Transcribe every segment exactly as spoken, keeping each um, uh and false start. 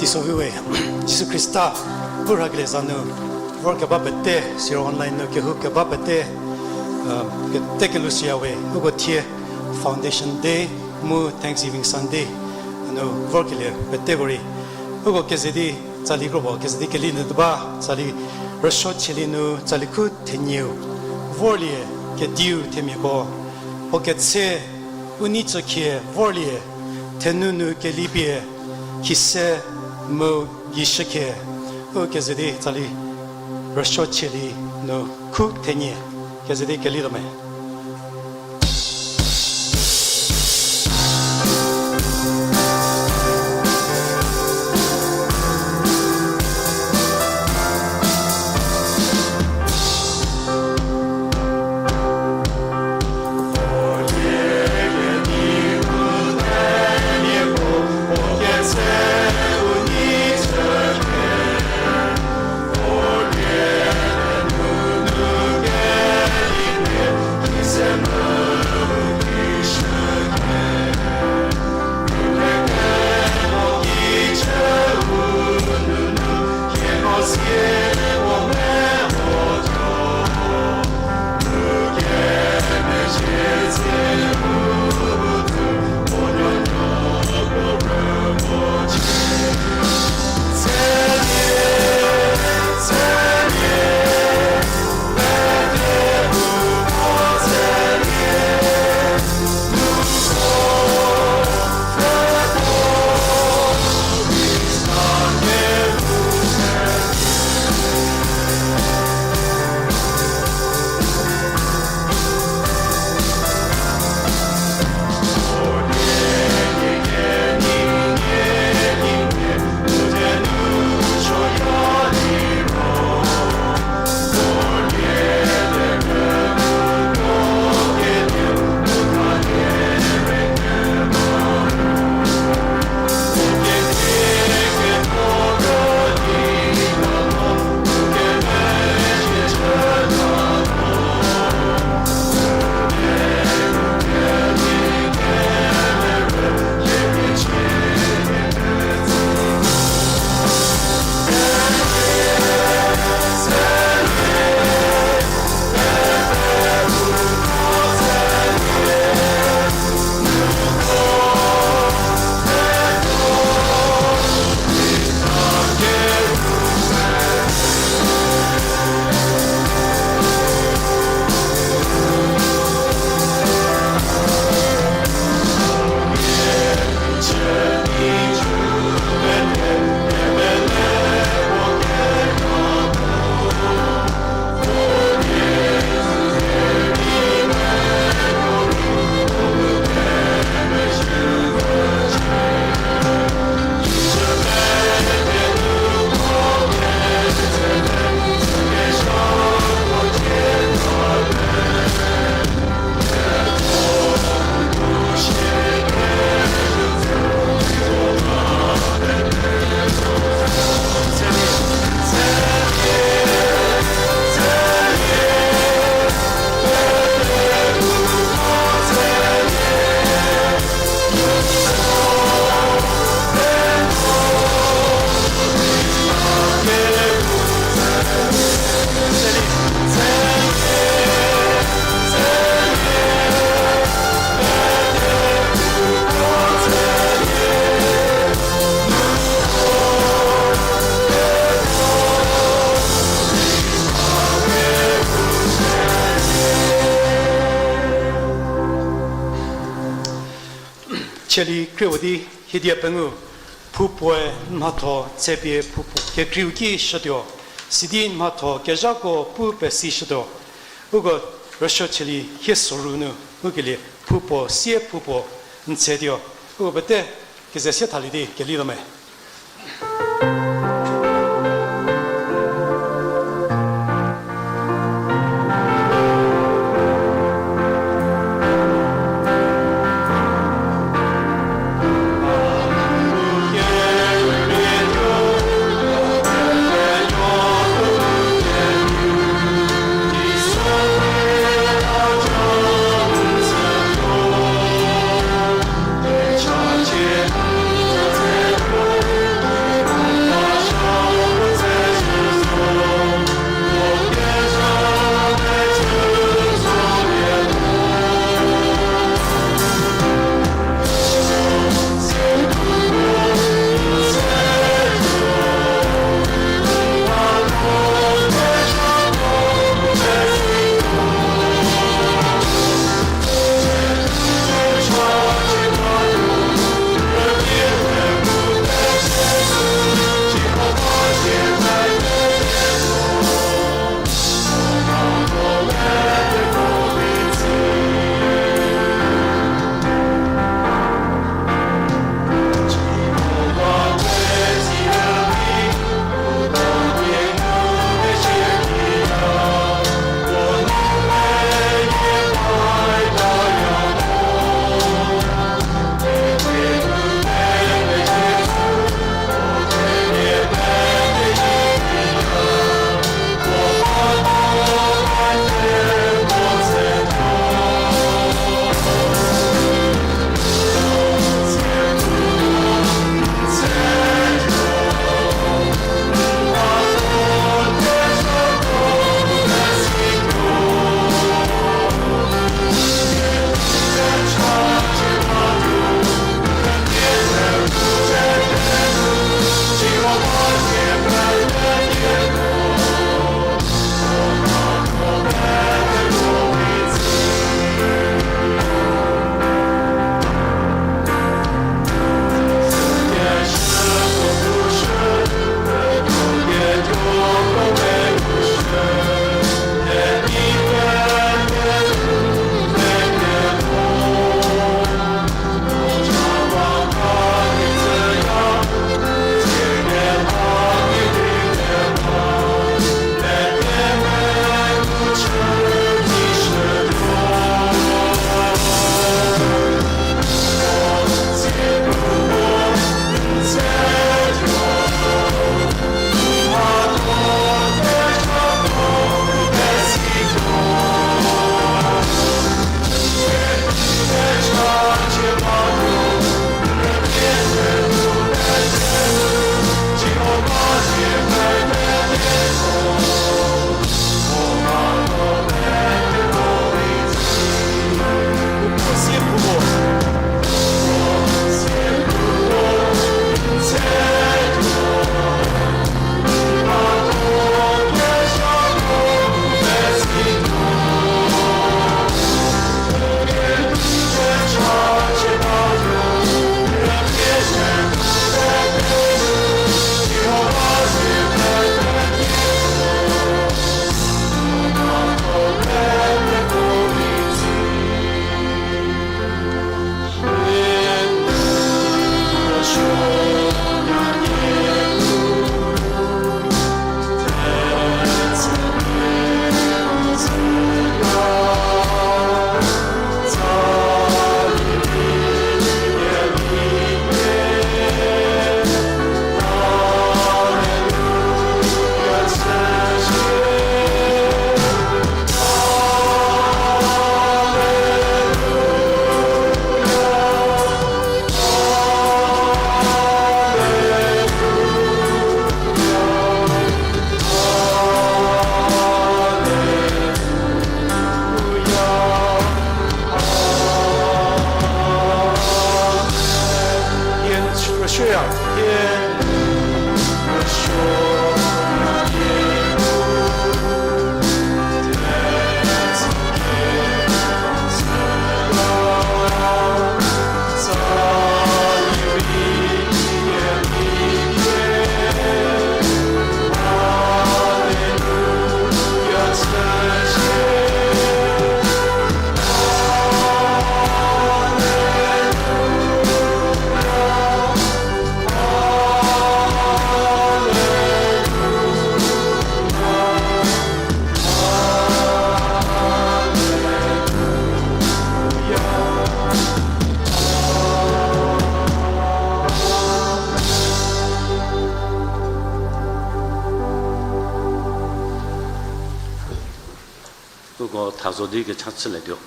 Teiso viwe, Jisu Khrista, u rhakelie za nu, vorkeba pete, siro online nu kehou keba pete, uh, pete kelhou shüya we, uko thie Foundation Day, mu Thanksgiving Sunday, nu vorkelie peteko rei. Uko keze di tsali krobo, keze di keli nu tuo ba, tsali rüsuo cheli nu, tsali khu thenieu, vorlie, kediu themiako, puo ketse, u nei tsükhie, vorlie, thenu nu kelipie, khise mu gei shükhie, u keze di tsali rüsuo cheli nu khu thenie, keze di keli tuo me. Cheli kriewa di hiedie pengou, phoupuoe n mhatho tsepie phoupuo kekreiu ki shütuo, sidi n mhatho kezhako pu pesishütuo. Uko rüsuo cheli hie soru nu, ukelie phoupuo sie phoupuo n tsetuo. Uko pete keze sie thalie di keli tuo me. Uko thazo di kecha chülietuo.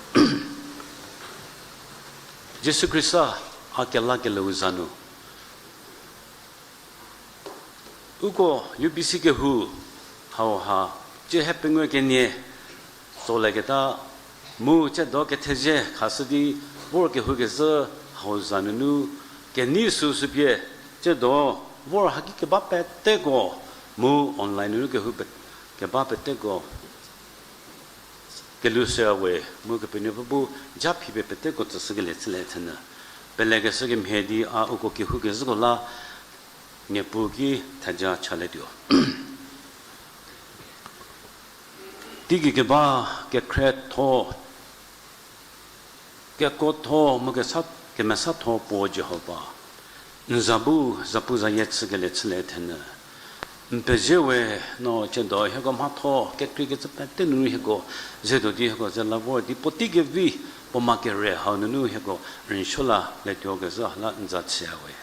Jisu Khrista a kelakelieu za nu uko U B C kehou hauha, tsie hie pengou kenie tsolieketa mu tsiedo kethezie khashü di vor kehoukezhü hau za nunu kenei süsü pie tsiedo vor haki keba peteko mu online nunu kehou pe-, keba peteko kelhou shüya we, mu Kepenuopfü bu ja phipie peteko tsüshükelie chülie thenyü. Pelekeshü kemhie di a uko kehoukezhüko la Niepuu ki theja chalietuo. Teigei keba kekhrietho, kekuotho mu kesa, kemesatho puo Jihova, n za bu zapuzayie chükelie chülie thenyü. N pezie we, no tsiedo hieko mhatho kekreikecü pete nunu hieko ze tuo di hieko ze la vor di puotei kevi puo ma kere hau nunu hieko rüsuo lalietuo kezhü ha la n za chüya we.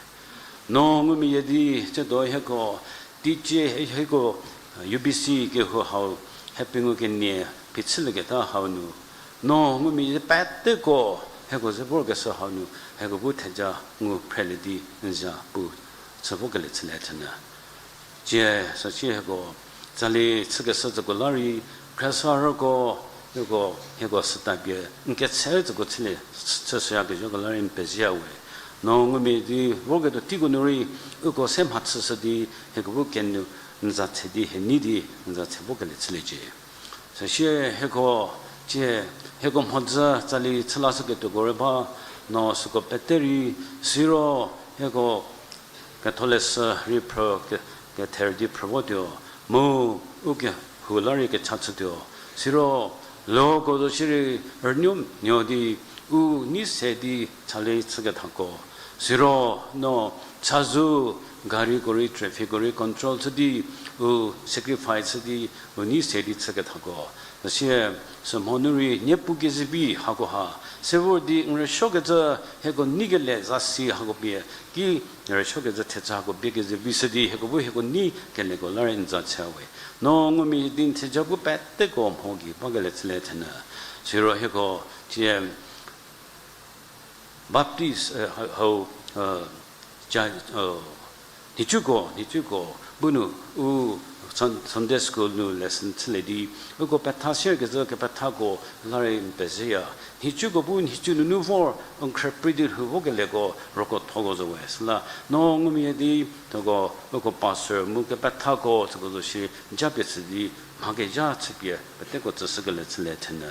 No ngumia di tsiedo hieko teicie hieko U B C kehou hau hie pengou kenie phichülieketa hau nu, no ngumia di peteko hieko ze vorkeshü hau nu hieko bu theja ngu phrelie di n za pu chü vokelie chülie thenyü. Tsie, süsie hieko tsali chükeshü tsüko la rei, khriesarüko, hieko, hieko süta pie n ketse tsüko chülie, chü, chüshüyakezhako la rei n pezieya we. No ngumia di vorketuo teiko nu rei, uko se mhachüshü di, hieko bu kenu n za tse di hie nei di n za tse vokelie chüliecie. Süsie hieko, tsie, hieko mhodzü tsali chü lashüketuoko rei ba, no süko pete rei, siro hieko ketholeshü rei phrü, ke, kether di phrü votuo, mu u kehou la rei kecha chütuo. Siro loko zo shierei rünuonuo di u nei se di tsali chükethako. Siro no chazou gariko rei trafficko rei control chü di u sacrifice chü di u nei se di chükethako. Süsie sümhonu rei niepu kezevi hakoha se vor di n rüsuokecü hieko nei kelie zasi hako pie ki n rüsuokecü thechü hako pie kezevi shü di hieko bu hieko nei kelieko la rei n za chüya we. No ngumia di n theja bu peteko mho gei bakelie chülie thenyü. Siro hieko tsie Baptist, eh, hau, hau, eh, ja, eh, nhicuko, nhicuko bu nu u Sun-, Sunday school nu lesson chülie di, uko petha sierkezhü kepethako la rei n pezieya. Nhicuko bu nhicu nunu vor n khrüprei di lhou vokelieko roko thoko zo we. Süla no ngumia di thoko uko pastor mu kepethako süko zo shi japie chü di mha kezha chüpie peteko tsüshükelie chülie thenyü.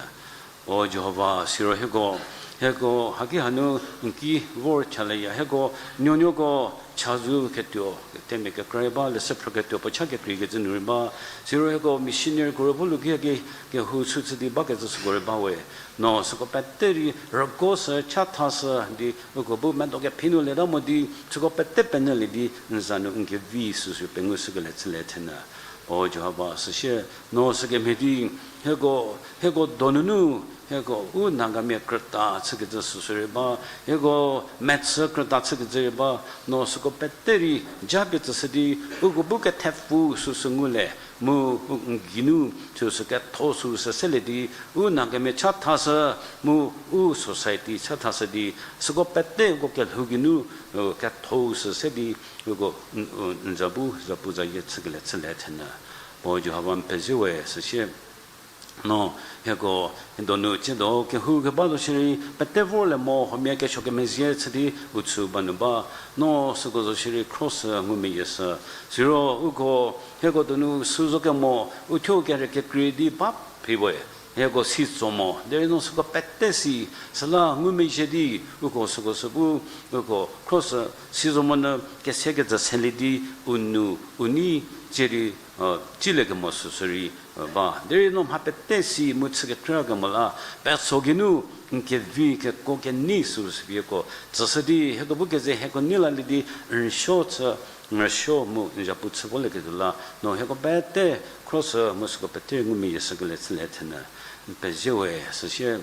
O Jihova, siro hieko, hieko haki hanu n ki vor chalieya, hieko nuonuoko chazou ketuo, themia kekra rei ba, leshü phrü ketuo, puo cha kekreikecü nu rei ba, siro hieko missionaryko rei bu lu ki haki kehou chü chü di bakecü süko rei ba we. No süko pete rei rüko sü, chathashü di uko bu medo kephi nu leta mo di, süko pete penyülie di n za nu n kevi süsü pengushükelie chülie thenyü. O Jihova, süsie no sükemhie di, hieko, hieko donunu, hieko u Nagamia krüta chükecü süsü rei ba, hieko metsü krüta chükecü rei ba, no süko pete rei japie tsüshü di, uko bu kethepfu süsü ngulie, mu u n geinu süsü ketho süsü selie di, u Nagamia chathashü, mu u society chathashü di, süko pete uko kelhou geinu, u ketho sü se di, uko n, u n za bu zapuzayie chükelie chülie thenyü. Puo Jihova n pezie we, süsie No, hieko, donu tsiedo kehou keba zo shierei, pete vorlie mo, huomia kesuo kemezhie chü di u chü ba nu ba, no, süko zo shierei cross ngumezhie shü. Siro, uko, hieko donu sü zo kemo, uthuo kere kekrei di ba phi we. Hieko si tso mo, derei no süko pete si, süla ngumezhie di, uko süko sü bu, uko cross si zo monyü kese kecü selie di, u nu, u nei, tsie di, tsiliekemo süsü rei, ba. Derei no mha pete si mu chü kekrei kemo la, peso geinu, n kevi keko kenei süsü pie ko, tsüshü di, hieko bu keze hieko nei lalie di, n rüsuo chü, n rüsuo mu n zapu chü volieketuo la, no hieko pete, cross mu süko pete ngumezhie shükelie chülie thenyü, n pezie we, süsie,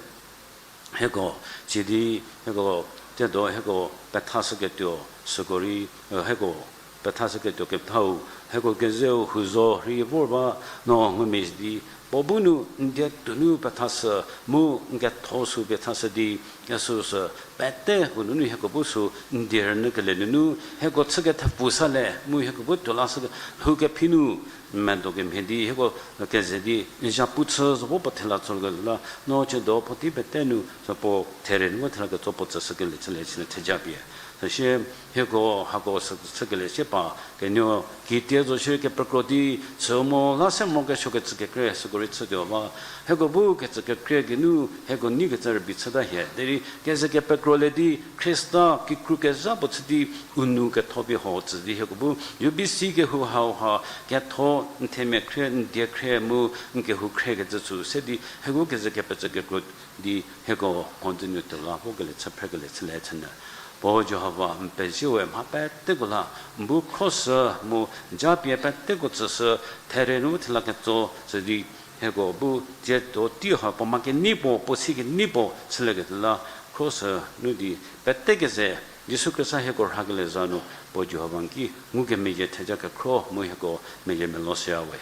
hieko, tsie di, hieko, tsiedo hieko pethashüketuo, süko rei, hieko, pethashüketuo kethau, hieko kezeu huzo rei vor ba, no ngumezhie di, puo bu nu n die tuonu pethashü, mu n ketho sü pethashü di, süsü, pete hu nunu hieko bu sü, n die rünyükelie nunu, hieko chü kethepfu salie, mu hieko bu tuo lashü, lhou kephi nu, medo kemhie di, hieko, keze di, n zapu chü zo vo puo thela tsokelie la, no tsiedo puotei pete nu, süpuo therie nu vo thela ketso puo tsüshükelie chülie chülie theja pie. Süsie, hieko hako sü, chükelie sie pa, kenuo, kitie zo shierei kepekro di, chü mo la se morokesuo kecü kekrei, süko rei chütuo ba. Hieko bu kecü kekrei geinu, hieko nei kecü rübei chüta hie. Derei, keze kepekrolie di, Khrista kikru kezha puo chü di, u nu ketho pie ho tsü di, hieko bu, U B C kehou hauha, ketho, n themia khrie, n die khrie mu, n kehou khrie kecü sü se di, hieko keze kepecü kekro di, hieko mhodzü nu tuo la, vokelie chü phrekelie chülie thenyü. Puo Jihova n pezie we mha peteko la, n bu cross mu, japie peteko tsüshü, therie nu thela ketso, tsü di, hieko bu tsiedo tei ha puo ma kenei puo, puo si kenei puo, chülieketuo la, cross nu di, pete keze, Jisu Khrista hieko rhakelie za nu, puo Jihova n ki, ngukemezhie theja kekhro mu hieko mezhie melo shüya we.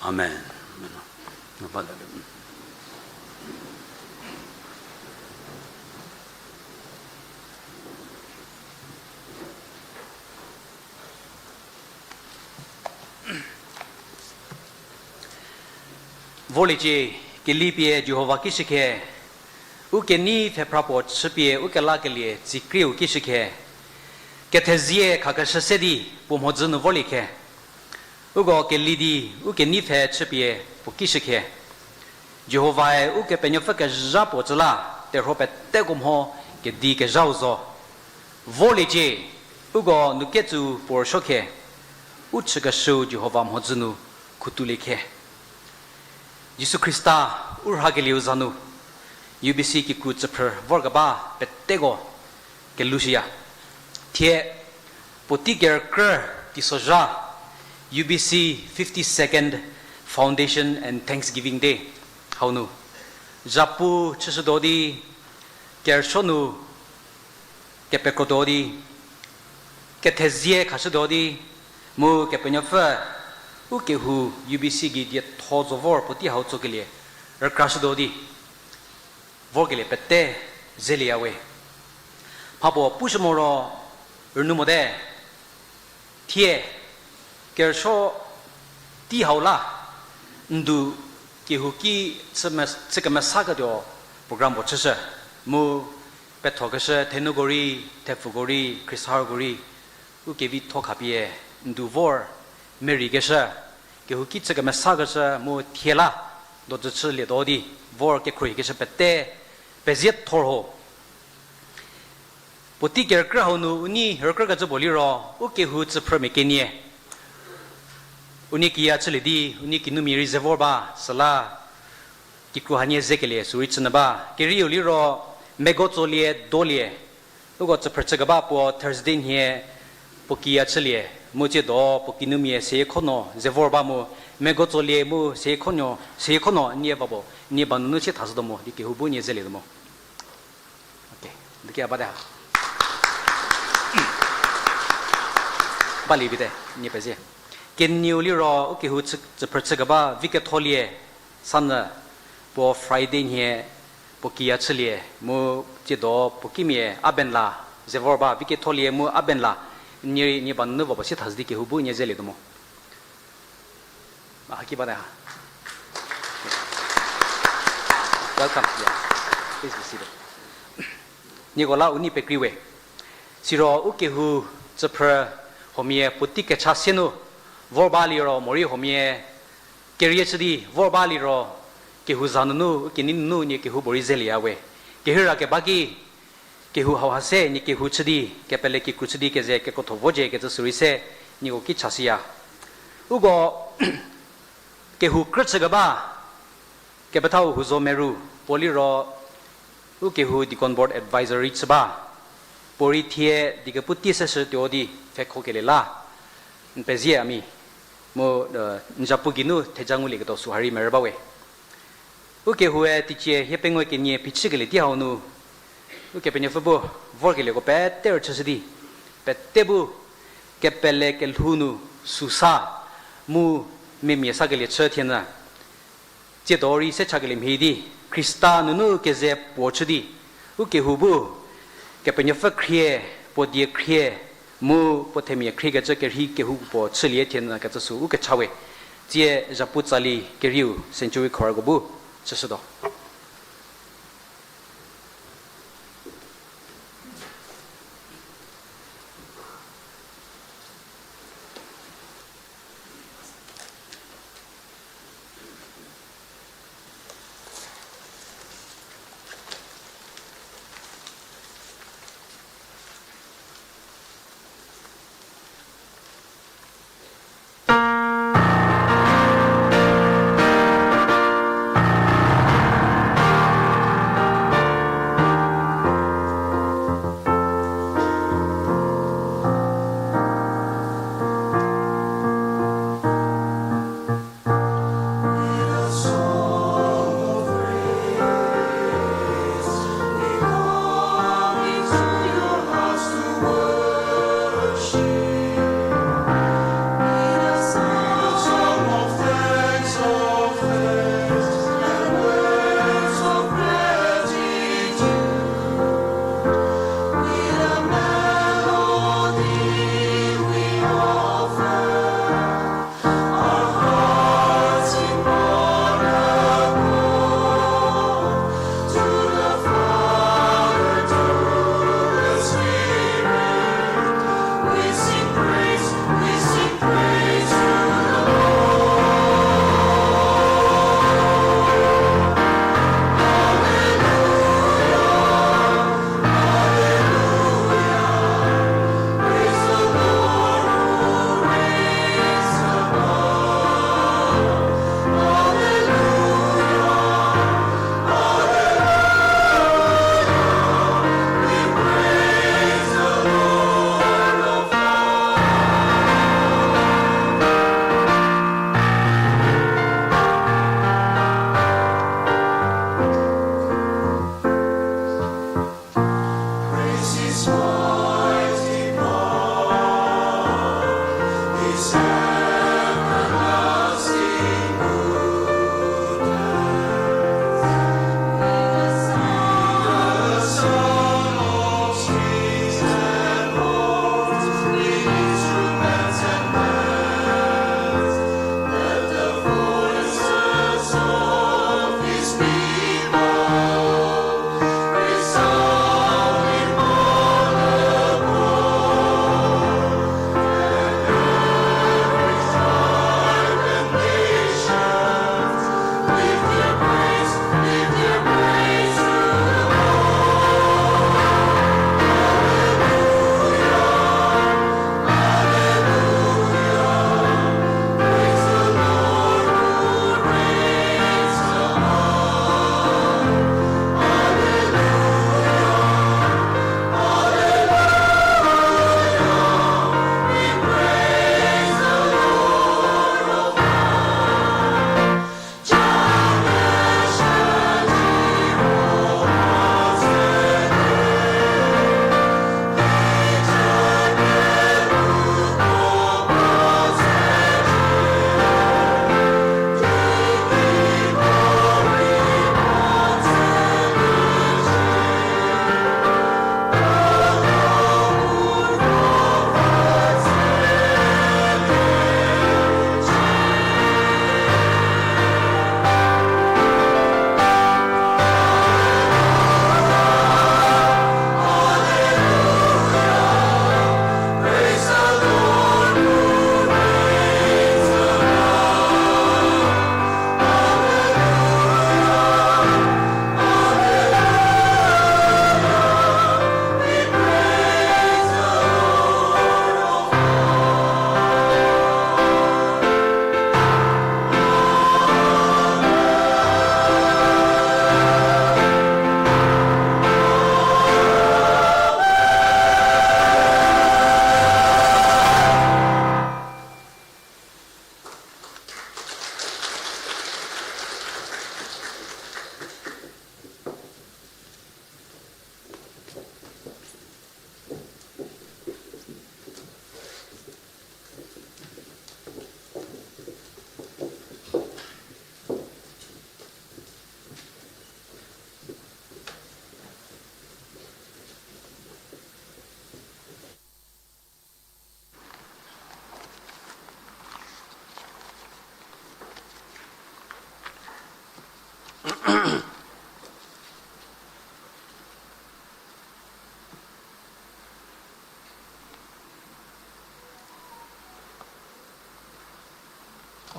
Amen. Vorliecie, kelipie Jihova ki shükhe, u kenei pfhephra puo chüpie u kelakelie tsikrieu ki shükhe, kethezie khakeshü se di puo mhodzü nu vorlie khe. Uko keli di u kenei pfhe chüpie puo ki shükhe. Jihovae Ukepenuopfü kezha puo tsü la, terhuo peteko mho kedi kezhau zo. Vorliecie, uko nuketsü puo rüsuo khe, u chükeshüu Jihova mhodzü nu khutulie khe. Jisu Khrista u rhakelieu za nu, U B C kikru tsüphrü vorkeba peteko kelushüya. Thie, puotei kerükrü teisozha, U B C fifty-second Foundation and Thanksgiving Day hau nu, zhapu chüshütuo di, kerüsuo nu kepekrotuo di, kethezie khashütuo di, mu Kepenuopfü u kehou U B C gei dietho zo vor puotei hau tsokelie rükrashütuo di, vorkelie pete zelieya we. Mhapuo pushü moro rünyü mote, thie, kerüsuo tei hau la, ndu kehouki chü me-, chü kemesaketuo program puo chüshü, mu pethokeshü thenuko rei, thepfuko rei, khriesarüko rei, u kevitho khapie, ndu vor, merei keshü, kehouki chü kemesakeshü mu thie la, dojü chülietuo di, vor kekhruohikeshü pete, pezie thor ho. Puotei kerükrü hau nu u nei rükrükecü puo liro, u kehou tsüphrümia kenie. U nei kiya chülie di, u nei kinumia rei ze vor ba, süla kikru hanie zekelie sürei chünyü ba. Kerieu liro, Megotsolie Dolie. Uko tsüphrü chükeba puo Thursday nhie puo kiya chülie, mu tsiedo puo kinumia seyie kho no ze vor ba mu, Megotsolie mu seyie kho no, seyie kho no nie ba puo, nie ba nunu sie thashütuo mo, di kehou bu nie zelietuo mo. Okay, diki a bate ha. Balie vite, nie pezie. Kenieu liro, u kehou chü-, tsüphrü chükeba Viketholie Sanyü, puo Friday nhie puo kiya chülie, mu tsiedo puo kimia Abenla, ze vor ba Viketholie mu Abenla, nie rei nie ba nunu va puo sie thashü di kehou bu nie zelietuo mo. A, haki bate ha. Welcome. Yeah. Please be seated. Nieko la u nei pekrei we. Siro u kehou tsüphrü huomia puotei kecha se nu vor ba liro morei huomia kerie chü di vor ba liro kehou za nunu, u kenei nunu nie kehoupuorei zelieya we. Kerheira keba ki kehou hauha se nie kehou chü di, kepele kikru chü di keze kekrotho vocie kecü sürei se nieko ki chashüya. Uko kehou krü chükeba, kepethau huzo meru, puo liro u kehou Deacon Board Advisory chü ba, puorei thie dikepu tie seshü tuo di pfhekhokelie la, n pezie a mi, mu, eh, n zapu geinu theja ngulieketuo süha rei merü ba we. U kehoue teicie hiepengou kenie phichükelie tei hau nu, Ukepenuopfü bu vorkelieko pete rüchüshü di, pete bu kepele kelhou nu süsa mu memia sakelie chü thienyü, tsiedo rei se chakelie mhie di, Khrista nunu keze puo chü di, u kehou bu Kepenuopfü khrie, puo die khrie, mu puo themia khriekecü kerhei kehoupuo chülie thienyü kecü sü u kecha we. Tsie zhapu tsali kerieu Century Choirko bu chüshütuo.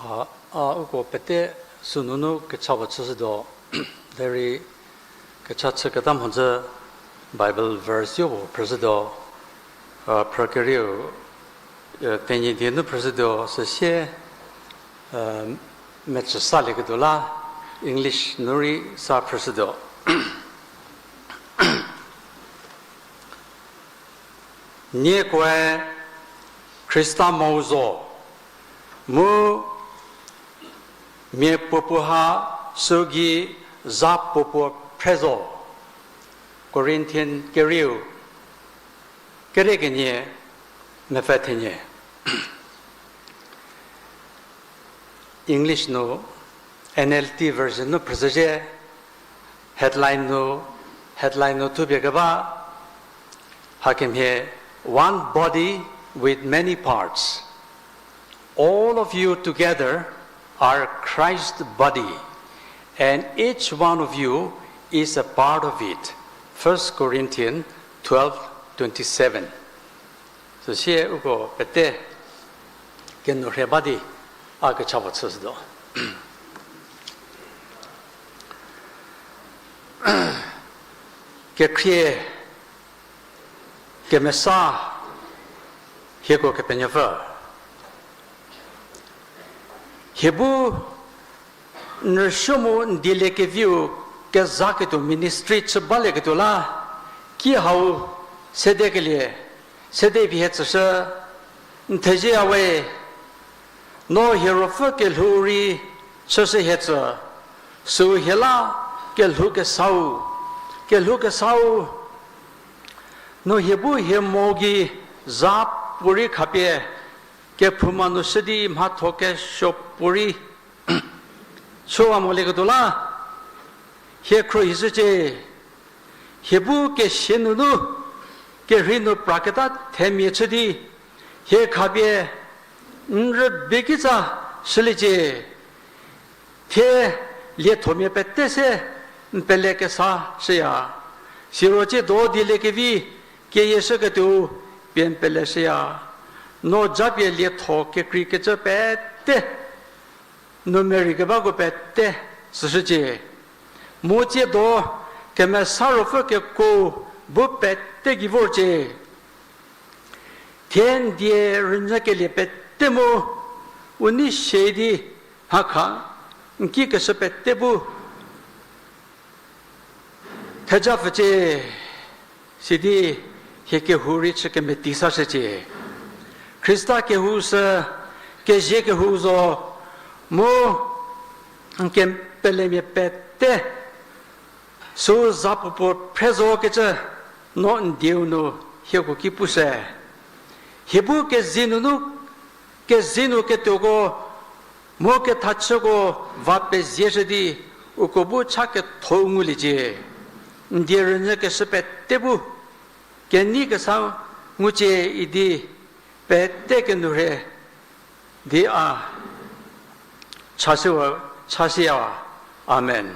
A, a uko pete sünunu kecha puo chüshütuo, derei kecha chüketa mhodzü Bible verse yopuo phrüshütuo, a, phrü kerieu, e, Tenyidie nu phrüshütuo, süsie, e, metsü salieketuo la English nu rei sa phrüshütuo. Niekoe Khrista mou zo, mu mia puopuo ha süu gei za puopuo phre zo. Corinthian kerieu, kere kenie, mepfü thenie. English nu, N L T version nu phrüzhie, headline nu, headline nu thupie keba, hakemhie, One body with many parts. All of you together are Christ's body, and each one of you is a part of it. First Corinthians twelve twenty-seven. Süsie uko pete kenourhei ba di a kecha puo chüshütuo. Kekhrie, kemesa, hieko Kepenuopfü. Hie bu n rüsuo mu n dieliekeviu kezaketuo ministry chü balieketuo la, ki hau sedekelie, sede pie hie tsüshü, n thezieya we, no hie ruopfü kelhou rei chüshü hie tsü, süu hie la kelhou kesau, kelhou kesau, no hie bu hie mo gei za puorei khapie, kephouma nu shü di mhatho kesuo puorei chüwa molieketuo la, hie khruohishücie, hie bu kesia nunu, kerhei nu praketa themia chü di, hie khapie n rübie kitsa shüliecie. Thie liethomia pete se n pele kesa shüya. Siro tsiedo dieliekevi keyieshüketuo pie n pele shüya. No japie lietho kekreikecü pete, nu merei kebako pete tsüshücie. Mu tsiedo kemesa ruopfü kekuo bu pete gei vorcie. Thie n die rünyükelie pete mu, u nei sie di mhakha n ki keshü pete bu thejapfücie, sidi hie kehou rei chü kemeti sashücie. Khrista kehou sü kezie kehou zo, mu n kepelemia pete süu za puopuo phre zo kecü no n dieu nu hieko ki pushü. Hie bu kezei nunu, kezei nu ketuoko mu kethachüko va pezieshü di uko bu cha ketho nguliecie. N die rünyükeshü pete bu kenei kesa ngucie idi pete kenourhei di a chashüwa, chashüya. Amen.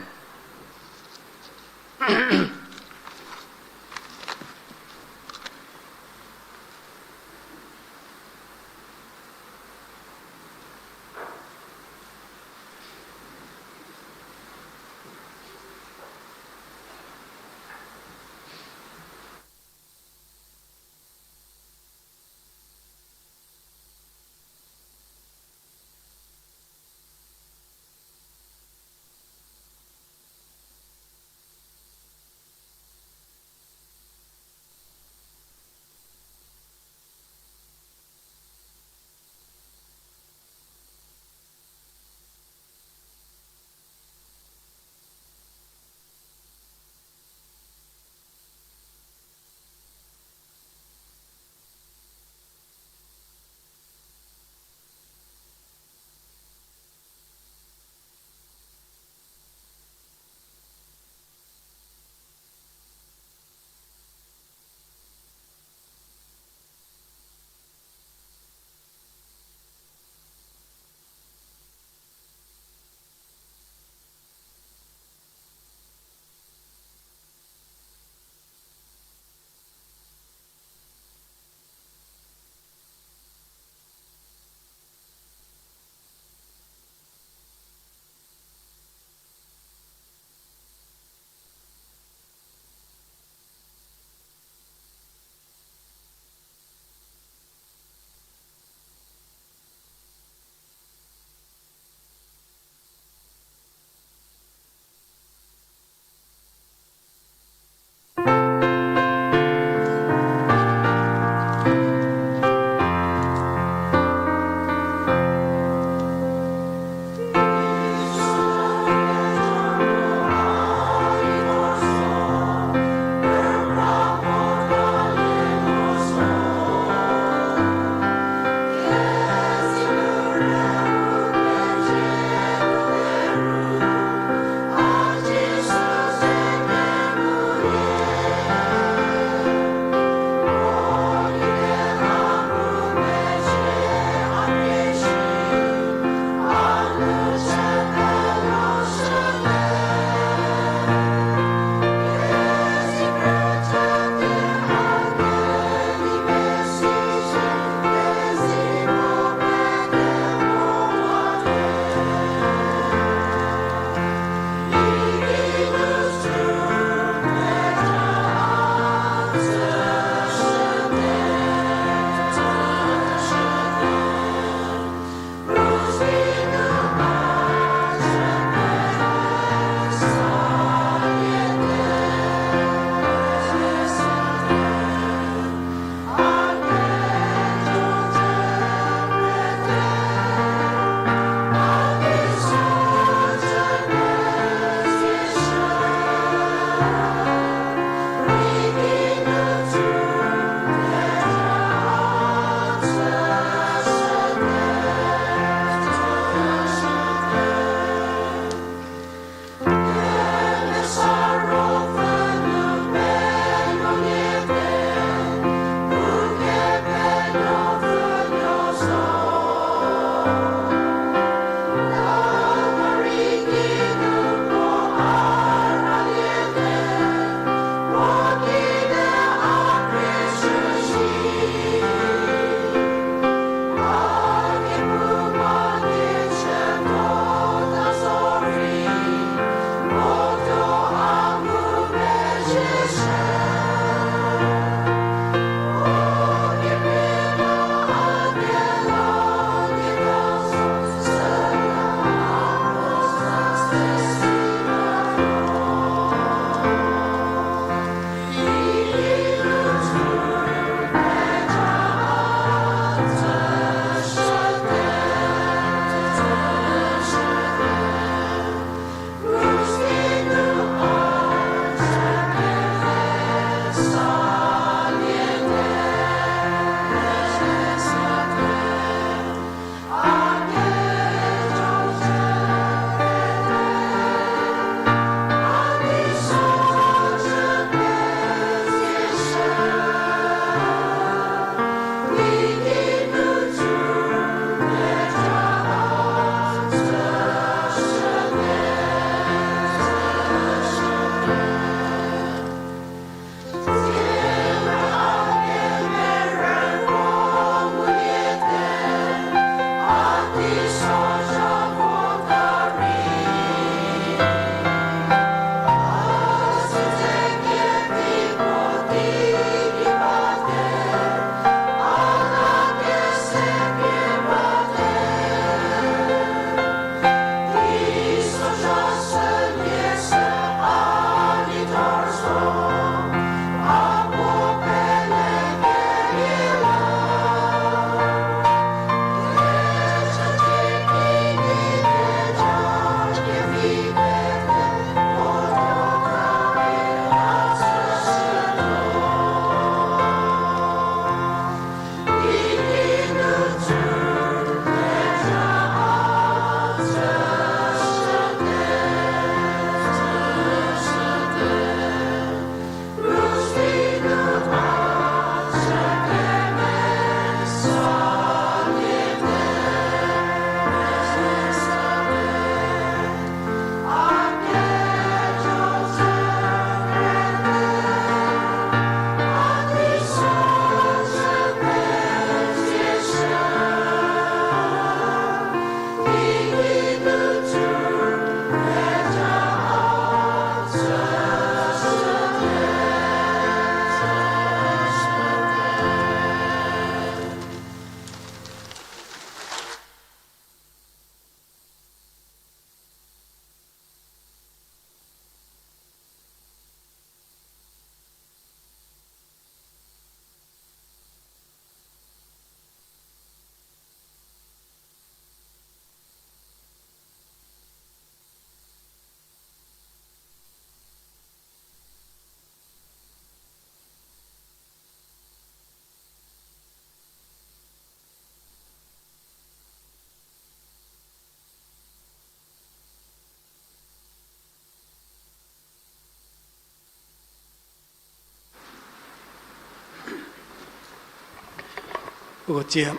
Uko tsie,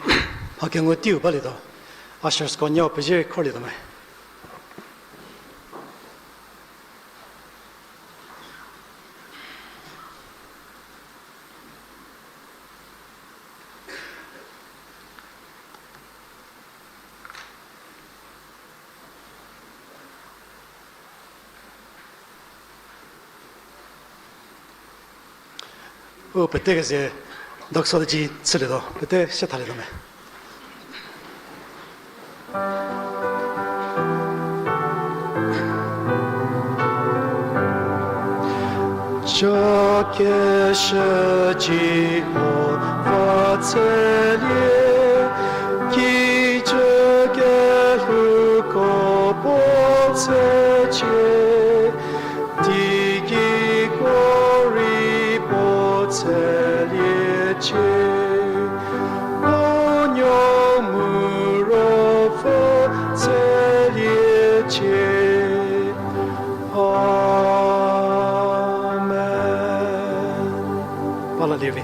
mha kengu teiu balietuo. Ushersko nyau pezie khorlietuo me. U pete keze doxology chülietuo, pete sie thalietuo me. Ca keshü Jihova tselie, kijü kelhouko puo tsecie, teigei ko rei puo tseliecie, puo nuo mu Ruopfü tseliecie. Amen. Pala lievi.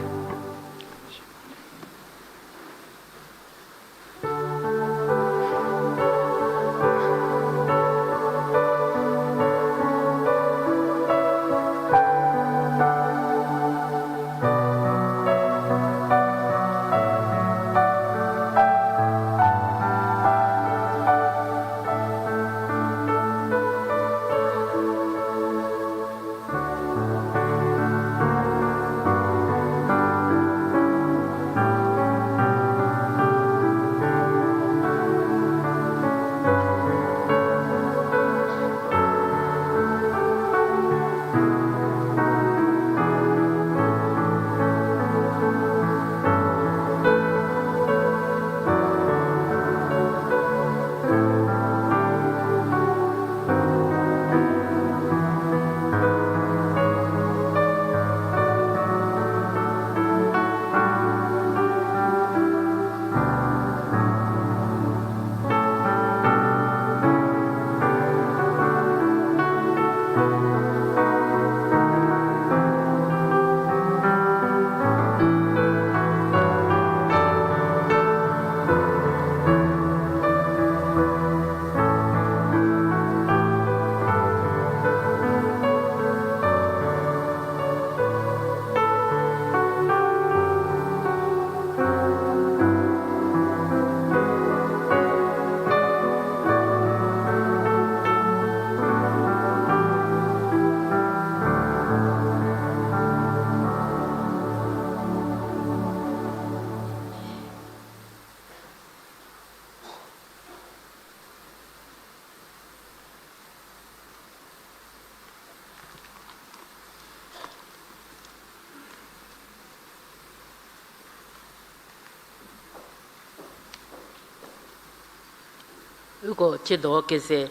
Uko tsiedo keze,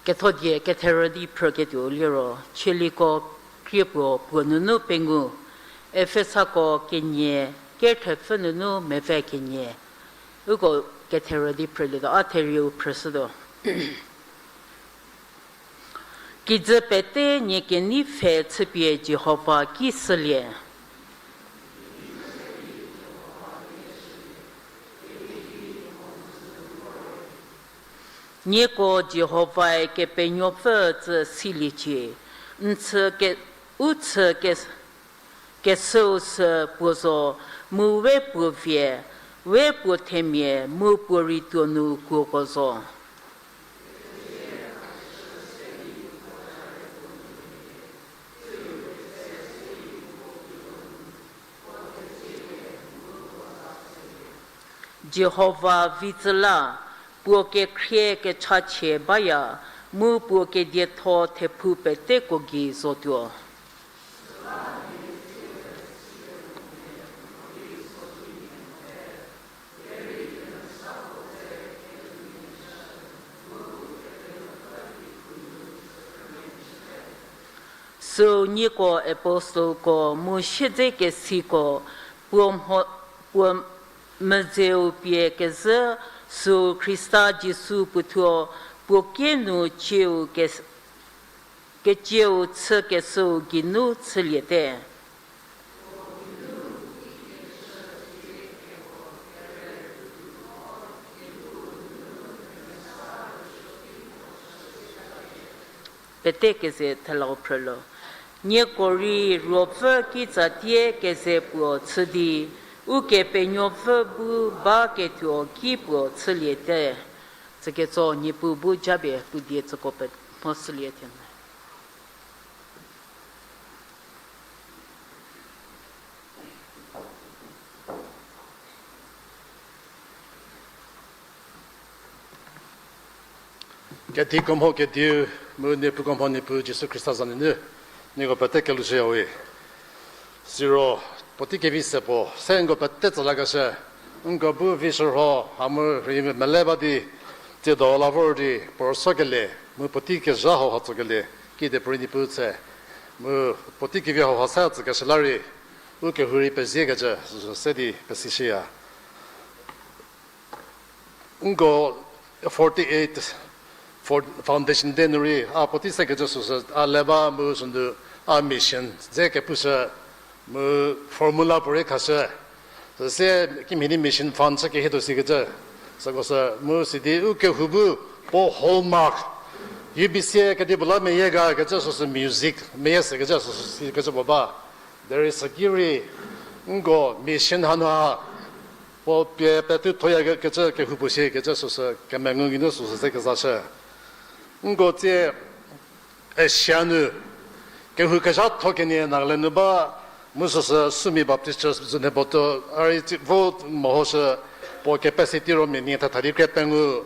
kethodie ketherü di phrüketuo liro, Chieliko krie puo puo nunu pengou, Efesako kenie, kerthepfü nunu mepfü kenie. Uko ketherü di phrülietuo, a therieu phrüshütuo. Kijü pete nie kenei pfhe chüpie Jihova ki shülie. Nieko Jihovae Kepenuopfü tsü siliecie, n chü ke, u chü ke, kesüu sü puo zo, mu we puo vie, we puo themia, mu puo rei tuo nu kuoko zo. Jihova vi tsü la, puo kekhrie kechachie baya, mu puo kedietho thephou peteko gei zotuo. Süu nieko apostelko mu siedzekesiko puo mho, puo medzeu pie kezhü, süu Khrista Jisu puothuo puo kie nu cieu ke, kecieu chükeshüu geinu chüliete. Pete keze thelau phrülo. Nieko rei ruopfü kitsatie keze puo chü di, Ukepenuopfü bu ba kethuo ki puo chüliete. Tsüketso Niepuu bu japie puo die tsüko pe mhoshülie thie. Kedi kemo kediu, mu Niepuu kemo Niepuu Jisu Khrista za nunu, nieko pete kelushüyawe. Siro, puotei kevi se puo se nko pete tsü lakeshü, nko bu vi shürho ha mu rei mele ba di, tsiedo la vor di puo rüso kele, mu puotei kezha hauha tso kele, kide puorei Niepuu tse, mu puotei kevi hauha se tsükeshü la rei, u kehou rei peziekecü, se di pesishüya. Nko forty-eight Foundation Day nu rei a puotei sekecü süsü a le ba mu sünu a mission dze kepushü mu formula puorei khashü. Süsie kimhie di mission fund chü kehietuo sikecü. Süko sü mu sidi u kehou bu puo hallmark, U B C kedipuo la meyie ga kecü süsü music meyie sekecü süsü sikecü puo ba. Derei süki rei nko mission hanu ha puo pie petu thoya kecü kehou puo shie kecü süsü kemengu geinu süsü ze kezashü. Nko tsie Asia nu kehou kezhatho kenie Nagaland nu ba, mu süsü Sumi Baptist Church Zunheboto a rei tsie vo mehoshü, puo capacity ro menie thetha di krie pengou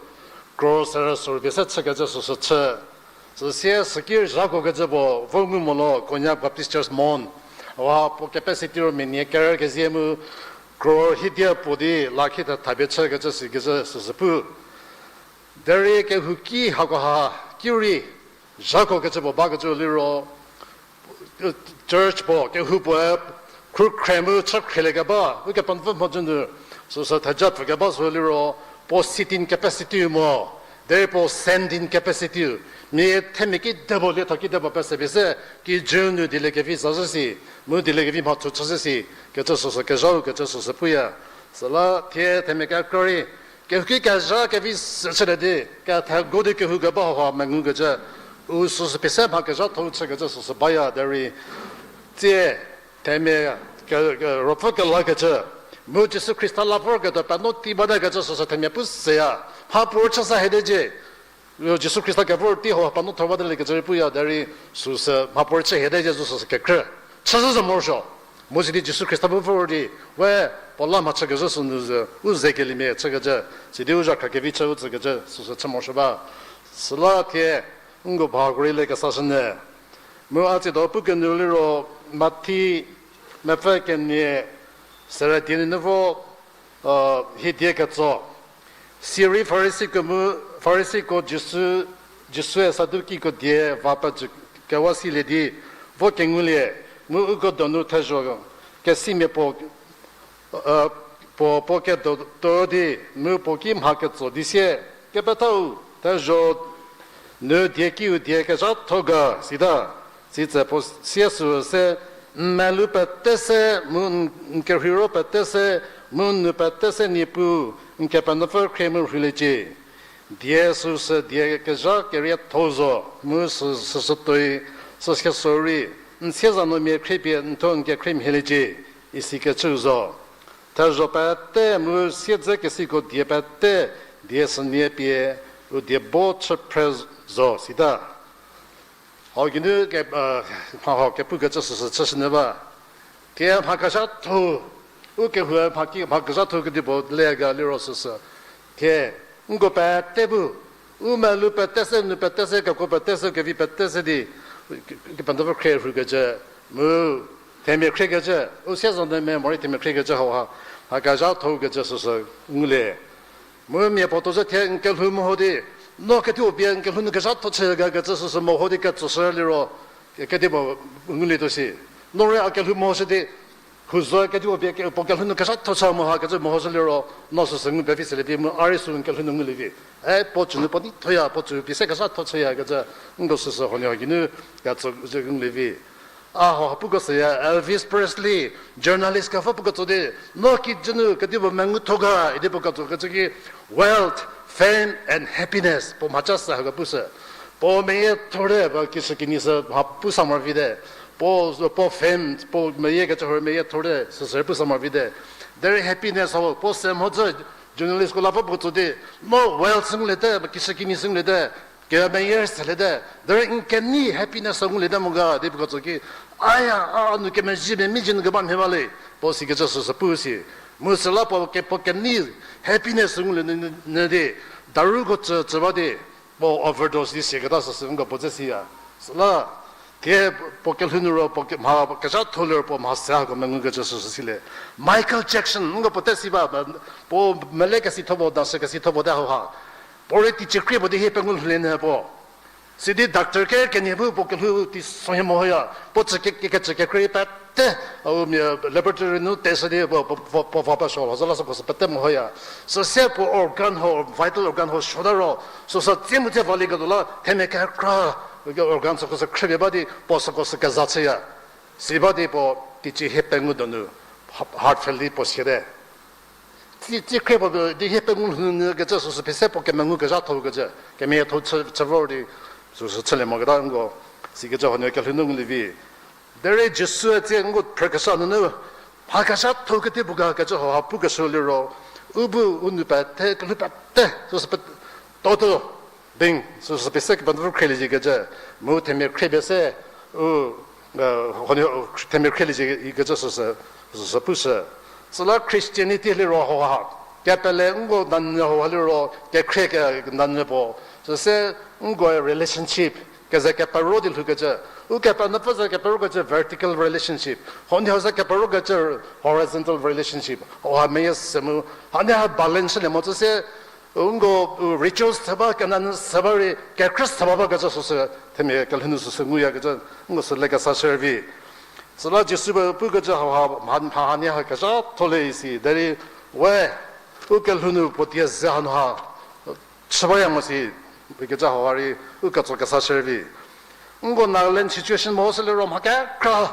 crore serü sorupie se chükecü süsü chü. Süsie süki zhako kecü puo vo ngu molo Konyak Baptist Church Mon. Wa puo capacity ro menie kerü kezie mu crore hiedia puo di lakhi thetha pie chükecü sikecü süsü pu. Derei kehouki hakoha ki rei zhako kecü puo bakecü liro, church puo kehou puoe khrukhre mu chü khrielie keba Ukepenuopfü mhodzü nu süsü theja pfü keba sü liro, puo seating capacity mo, derei puo sending capacity, mia themia kidepuo lietho kidepuo pesepie se, kijü nu dieliekevi zazhü si, mu dieliekevi mhatho chüzhü si kecü süsü kezhau kecü süsü puya. Süla thie themia kekra rei kehouki kezha kevi se chülie di kethego di kehou keba hauha mengukecü, u süsü pie se mha kezhatho chükecü süsü baya derei, tsie themia ke, ke, ruopfü kelakecü, mu Jisu Khrista la vorketuo penuo tei batakecü süsü themia pu seya. Mhapuorei chü sa hiedecie, Jisu Khrista kevor tei hauha penuo thor bataliekecü rei puya derei süsü mhapuorei chü hiedecie zo süsü kekrü chüzhü zo morosuo. Mu sidi Jisu Khrista bu vor di, we puo la mha chükezhü sünu ze u ze keliemia chükecü, sidi u zhakhra kevi chü u tsükecü süsü chü morosuo ba. Süla thie nko bhakorei le kesashünyü. Mu a tsiedo pu kenu liro Mathi mepfü kenie serü die nunu vo, hie die ketso. Sirei Farisiko mu, Farisiko Jisu, Jisue Sadukiko die va pejü kewa silie di vo kengulie, mu uko donu thezho kesimia puo, puo, puo kedo to di, mu puo ki mha ketso di sie, Kepethau, thezho nu die kiu die kezhatho ga, sita. Sitse puo sie süu se, n melou pete se, mu n, n kerheiro pete se, mu n nou pete se Niepuu, n Kepenuopfü khrie mu rheiliecie. Die süu se die kezha kerietho zo, mu sü, süsütuoi, süsieso rei, n siezanuomia khriepie n thuo n kekhrie mhieliecie, isikecü zo. Thezho pete mu siedzekesiko die pete, die sünie pie, u die bo chü phre zo, sita. Hau geinu ke, mha hau kepukecü süsü chüshünyü ba. Thie mha kezhatho, u kehoue mha ki, mha kezhatho kedipuo le ga liro süsü. Thie, nko pete bu, u melou pete se, nou pete se, kekuo pete se, kevi pete se di, Kepenuopfü khrie rhukecü, mu, themia khriekecü, u siezanuomia morei themia khriekecü hauha, mha kezhatho kecü süsü ngulie. Mu mia puo tuo zhü thie n kelhou meho di, no kedipuo pie n kelhou nu kezhatho chü ga kecü süsü meho di ketsoshü liro, kedipuo ngulietuo si. No rei a kelhou mehoshü di, huzo kedipuo pie ke, puo kelhou nu kezhatho chü mo ha kecü mehoshü liro, no süsü ngu pevi selie vi mu a rei sü n kelhou nu ngulie vi. E, puo cü nu puo nei thoya, puo cü pie se kezhatho chüya kecü, nko süsü huoniehuo geinu ketso zhü ngulie vi. A hauha puko süya, Elvis Presley, journalist kepfü puko tso di, no kijü nu kedipuo mengutho ga idi puo ketso kecü ki, wealth, fame and happiness puo mhaca sü hako pushü. Puo meyie thorte, ba kishükinyi sü mha pu sa mavite. Puo, puo fame, puo meyie kecü hor meyie thorte, süsü pu sa mavite. Derei happiness ho, puo se mhodzü journalistko la vo puo tsü di, no wealth sü nguliete, ba kishükinyi sü nguliete, kemeyie seliete. Derei n kenei happiness sü nguliete mo ga, di puo tsü ki, aya, a, a nu kemezhie mia mi jü nu keba mhie ba le. Puo sikecü süsü pu si. Mu süla puo ke, puo kenei happiness sü ngulie nyü, nyü di, daruko tsü, tsü ba di, puo overdose di siaketa süsü nko puo dze siya. Süla, thie puo kelhou nu ro, puo ke, mha, kezhatho liro puo mha se hako mengukecü süsü silie. Michael Jackson, nko puo te si ba, puo mele kesitho puo, dance kesitho puo te hauha. Puo rei teicie krie puo di hie pengou lhoulie nyü puo. Sidi doctor ke kenie bu puo kelhou teisonhie mehoya. Puo tsü ke, ke, kecü kekrei pete, u mia laboratory nu test di puo, puo, puo, puo va pesuo, zala sü puo sü pete mehoya. Süse puo organ ho, vital organ ho suota ro, süsü tsie mu tsie valieketuo la, themia kekra, organ süko sü khrüpie ba di, puo süko sü keza chüya. Si ba di puo, teicie hie pengou donu, heart fail di puo siate. Tsie, tsie khrie puo di hie pengou lhou nyü kecü süsü phi se puo kemengu kezhatho kecü, kemiatho chü, chü vor di, süsü chülie moketa nko, sikecü huonuo kelhou nu ngulie vi. Derei Jisu-e tsie nko phrükeshü nunu, mha kezhatho kedi puo ga kecü hauha pukeshü liro, u bu u nou pete, kelhou pete, süsü pe, total being, süsü phi se Kepenuopfü khrieliecie kecü, mu themia khriepie se, u, huonuo themia khrieliecie ikecü süsü, süsü pushü. Süla Christianity liro hauha, kepele nko nanyü hauha liro, kekhrie ke nanyü puo. Süse nko relationship, keze kepero di lhoukecü. Ukepenuopfü ze keperokecü vertical relationship. Huonuo ze keperokecü horizontal relationship. Hauha meyie se mu, hanie ha balance shülie mo tsüse, nko, rituals se ba, kenanyü se ba rei, kekhrie se ba bakecü süsü, themia kelhou nu süsü nguyakecü, nko sü le kesa shürei vi. Süla Jisu ba pukecü hauha, mha, mha hanie ha kezhatho le isi, derei, we, u kelhou nu puo die ze hanu ha, chü baya mo si, ikecü hauha rei, u ketso kesa shürei vi. Nko Nagaland situation mo sü liro mha kekra,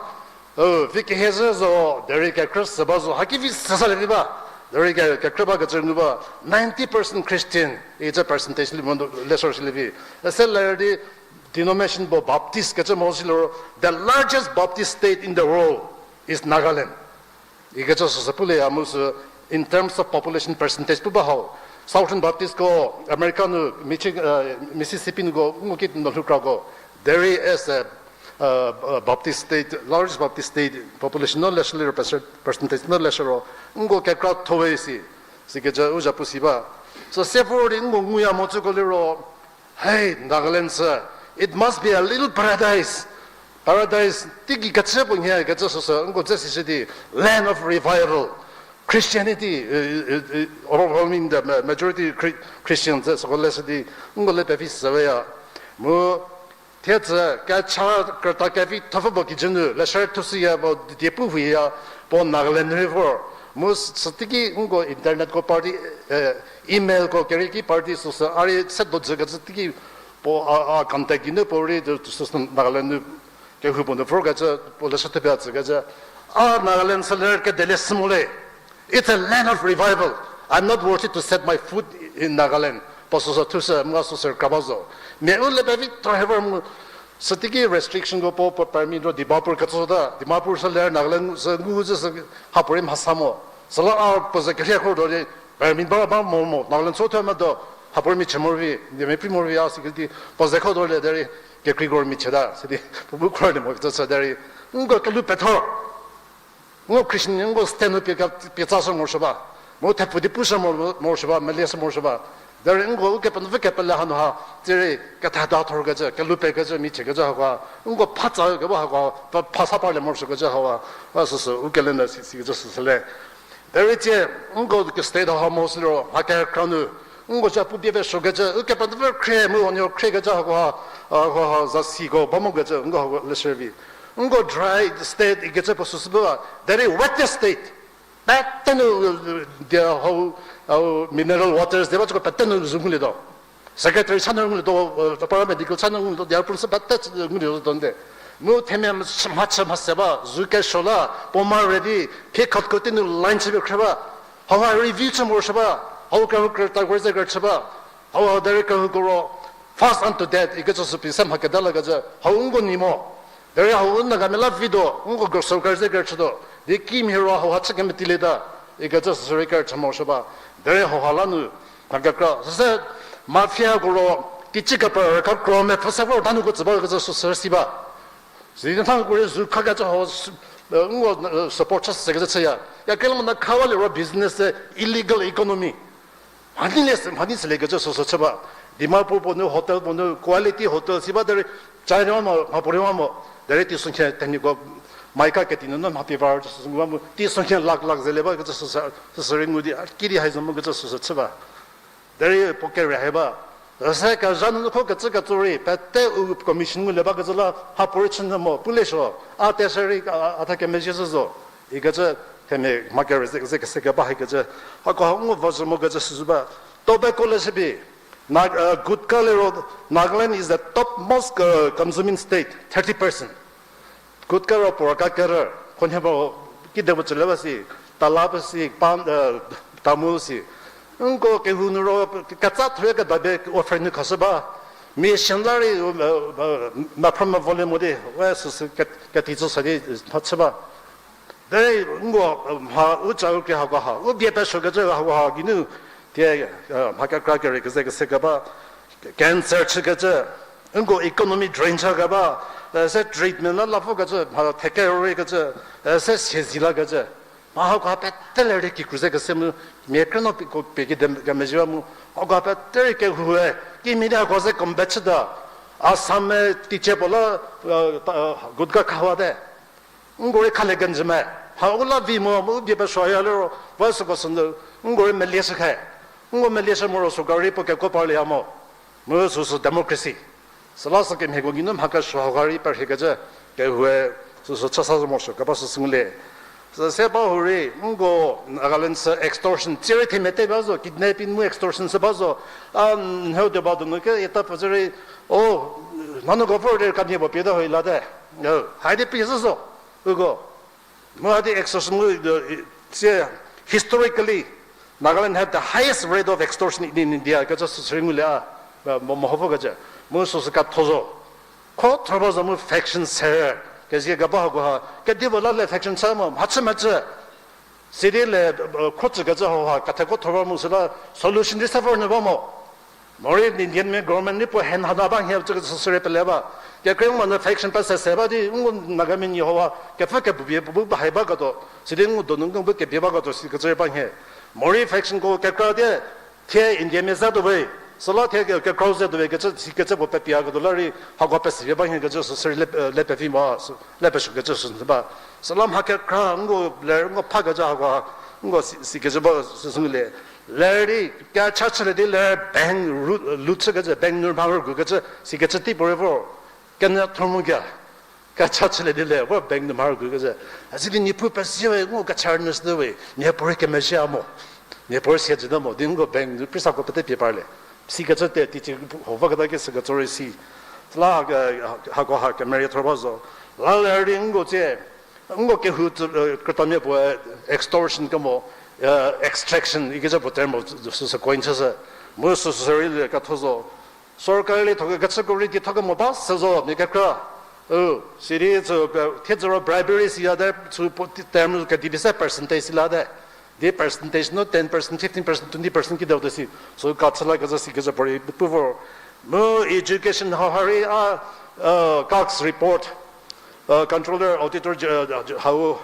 vi kehie zhü zo, derei kekhrie se ba zo, haki vi se salie vi ba, derei ke, kekhrie bakecü ngu ba, ninety percent Christian, ikecü percentage li mo leshü shülie vi. Ese ler di denomination puo Baptist kecü mo sü liro, the largest Baptist state in the world is Nagaland. Ikecü süsü pulie ya mu sü in terms of population percentage pu ba hau. Southern Baptistko America nu Michi-, Mississippi nuko ngu ki no lhoukrako. Derei as a, Baptist state, largest Baptist state population no leshü liro percent-, percentage no leshü ro. Nko kekra thowe si. Sikecü u zhapu si ba. So several di nko nguya mo tsüko liro. Hey, Nagaland sü, it must be a little paradise. Paradise, teigei kecü puo nhie kecü süsü, nko dze sishü di, land of revival. Christianity, overwhelming the majority Christian dze süko leshü di, nko le pevi süweya. Mu, thiedzü, kecha, krüta kevi thopfü puo kijü nu, leshü thushüya puo die pu huya, puo Nagaland nu rei vor. Mu süteiki nko internetko party, emailko kerieki party süsü, a rei se do dzü kecü teiki puo a, a contact geinu puo rei süsü Nagaland nu kehou puo nu vorkecü, puo leshü thupie a tsükecü. A Nagaland sü ler kedelie sü mo le. It's a land of revival. I'm not worthy to set my foot in Nagaland. Puo süsü thushü, mu a süsü kra ba zo. Mia u le pevi thorhe vor mu, süteiki restrictionko puo, puo permit ro Dimapur kecü ta, Dimapur sü ler Nagaland sü ngu zhü sü hapuorei mhasa mo. Süla a puo ze kerhie khor do di, permit ba ba mo mo, Nagaland sü thü medo, hapuorei mi chü morovi, di mi pi morovi a security, puo ze kho do le derei, kekreiko rei mi chüta, sidi, puo bu khor di mo kecü sü derei, nko kelhou pethor. Nko Christian, nko stand nu pie ka, pie tsa shü morosuo ba. Mu thepfu di pushü morosuo ba, melieshü morosuo ba. Derei nko Ukepenuopfü kepele hanu ha, tsirei ketheda thorkecü, kelhou pekecü, mi chiekecü hakoa, nko phatsa keba hakoa, pha, phasa parlie morosuokecü hakoa, a süsü, u kelenu si, sikecü süsü le. Derei tsie, nko ke state ha mo sü liro, mha kekra nu, nko zhapu bie pesuokecü, Ukepenuopfü khrie mu huonuo khriekecü hakoa, a, hakoa zasiko ba mokecü, nko hako leshü vi. Nko dry state ikecü puo süsü ba, derei wet state. Pete nu, dia hau, hau mineral waters, dia ba tsüko pete nu zu ngulietuo. Secretary cha nu ngulietuo, paramedical cha nu ngulietuo, dia principal pete ngulietuo nde. Mu themia mhachü mhase ba, zu kesuo la, puo ma ready, phi khatko tei nu line chüpie khre ba. Hau ha review chü morosuo ba, hau kehou krüta keze kerüchü ba. Hau ha derei kehouko ro, Fast unto death ikecü sü pie se mha keda lakecü hau nko nei mo. Derei hau Nagamia la vi do, nko sorkari ze kerüchü do. Di kimhie ro hau ha chü kemetilieta ikecü sürei kerüchü morosuo ba. Derei hau ha la nu, na kekra süse mafia ko ro, kichü kepra rükakro mepfü se vor thanuko tsü bakecü sü sü si ba. Sidi thanuko rei zu khakecü hau, nko support chü sekecü chüya. Ya kela mona khawa liro business se illegal economy. Mhani le se, mhani se lekecü süsü chü ba. Dimapur puo nu hotel puo nu quality hotel si ba derei, China mo, mhapuorei mo, derei teisonhie tenyiko maika keti nunu mha pie var süsü ngu ba mu, teisonhie lakh lakh ze le bakecü süsü, süsü rei ngu di, a, kidi hai zo mokecü süsü chü ba. Derei puo kere hai ba. Süse kezha nunu kho kecü ketso rei, pete u commission ngulie bakecü la mhapuorei chü nyü mo, pu le suo, a teshü rei, a, a tha kemezhie zhü zo. Ikecü themia mha kere ze, ze kese keba haikecü. Hakoha ngu vazhü mokecü süsü ba. Tobacco le shüpie, Na, uh, gutka liro, Nagaland is the topmost, uh, consuming state, thirty percent. Gutka ro puo raka kerü, khonhie ba kidepuo tsüle ba si, tala ba si, pan, uh, tamul si. Nko kehou nu ro, ketsa thorei kedabe offer nu khashü ba. Mission la rei, uh, uh, mephrü mevo le mo di, we süsü ke-, keti tsü sa di, mha chü ba. Derei nko, mha u ca u krie hakoha, u bie pesuokecü hakoha geinu, thie, mha kekra kere keze kese keba, cancer chükecü, nko economy drain chü keba, se treatment la la vokecü, mha theke rorei kecü, se siezi lakecü, mha hakoha pete le rei kikru ze kese mu, mia krünuoko pie kede kemezhie ba mu, hakoha pete rei kehoue, kimhie di hako ze combat chüta, Assam-e teicie puo la, gutka khawate. Nko rei khalie kenjü me. Ha u la vi mo, mu u bie pesuoya liro, va süko sünu, nko rei melieshü khe. Nko melieshü moro sorkari puo kekuo parlieya mo. Mu süsü democracy. Süla sükemhieko geinu mha kesuo hau ha rei perhiekecü, kehoue süsü chüsa zo morosuo keba süsü ngulie. Süse ba hurei, nko Nagaland sü extortion, tsie rei themia te ba zo, kidnapping mu extortion sü ba zo, a, nheu de ba donu ke, ita pfü zü rei, o, nanu governor kamhie puo pie ta hoi late. Haidi pie zhü zo, uko. Mu hadi extortion mu, tsie, historically, Nagaland had the highest rate of extortion in India, kecü süsü rei ngulie a, mo, meho vokecü. Mu süsü ketho zo. Kho thor ba zo mu faction ser, kezie keba hakoha, kedipuo la le faction chü mo, mhachü mhachü. Sidi le, kho tsükecü hauha, ketheko thor ba mu süla solution di se vor nyü ba mo. Morei Indian government ni puo hand hana ba nhie cü süsü rei pele ba. Kekreilamonyü faction pese se ba di, ngu Nagamia nie hauha, kepfü kebu pie bu ba hai baketuo. Sidi ngu donu ngu bu kebie baketuo, sikecü rei ba nhie. Morei factionko kekra di, thie Indiamia ze tuo we. Süla thie ke, kekrau ze tuo we, kecü, sikecü puo pepieyaketuo la rei, hako pese pie ba nhie kecü süsü rei le, le pevi mo, le pesuokecü süsü ba. Süla mha kekra, ngu ler, ngu phakecü hako, ngu si, sikecü ba süsü ngulie. Ler di, kecha chülie di ler bank ru-, loot chükecü, bank nu mha rügukecü, sikecü tei puorei vor. Kenya thormu kea, kecha chülie di le, vor bank nu mha rügukecü. Asi di niepu pesi we, ngu kecha rünyü süte we, niepuorei kemezhie a mo. Niepuorei siezü ta mo, di ngu bank nu prisako pete pie parlie. Sikecü te, teicie ho vaketa ki sikecü rei si. Süla, hako ha kemerie thor ba zo. La ler di ngu tsie, nko kehou, krütamia puoe extortion kemo, extraction ikecü puo term süsü coin chüshü. Mu süsü rei le ketho zo. Sorkari le thokecüko rei di thokemo ba se zo, mia kekra. U, sidi sü, thiedzü ro bribery siyate, sü puo term kedibi se percentage silate. Di percentage no ten percent, fifteen percent, twenty percent kideute si. Sü kachü lakecü sikecü puorei pu vor. Mu education hau ha rei a, Cox report, Controller, Auditor, hau,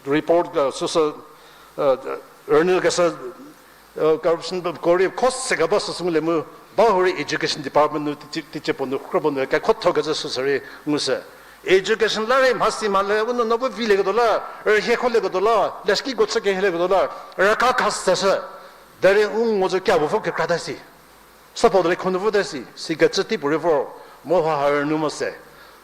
report, süsü, rünyü kesa, corruption ko rei kho se keba süsü ngulie mu, ba hurei education department nu, teicie puo nu, kro puo nu, kekhothokecü süsü rei ngushü. Education la rei mhasi mhale, u nuonuo bu vilieketuo la, rühie kholieketuo la, leshüki ko chü kehielieketuo la, raka kha seshü. Derei u ngo zo kia puo vo kekrata si. Sa puo derei khonu vote si, sikecü tei puorei vor, mu hau ha rünyü mo se.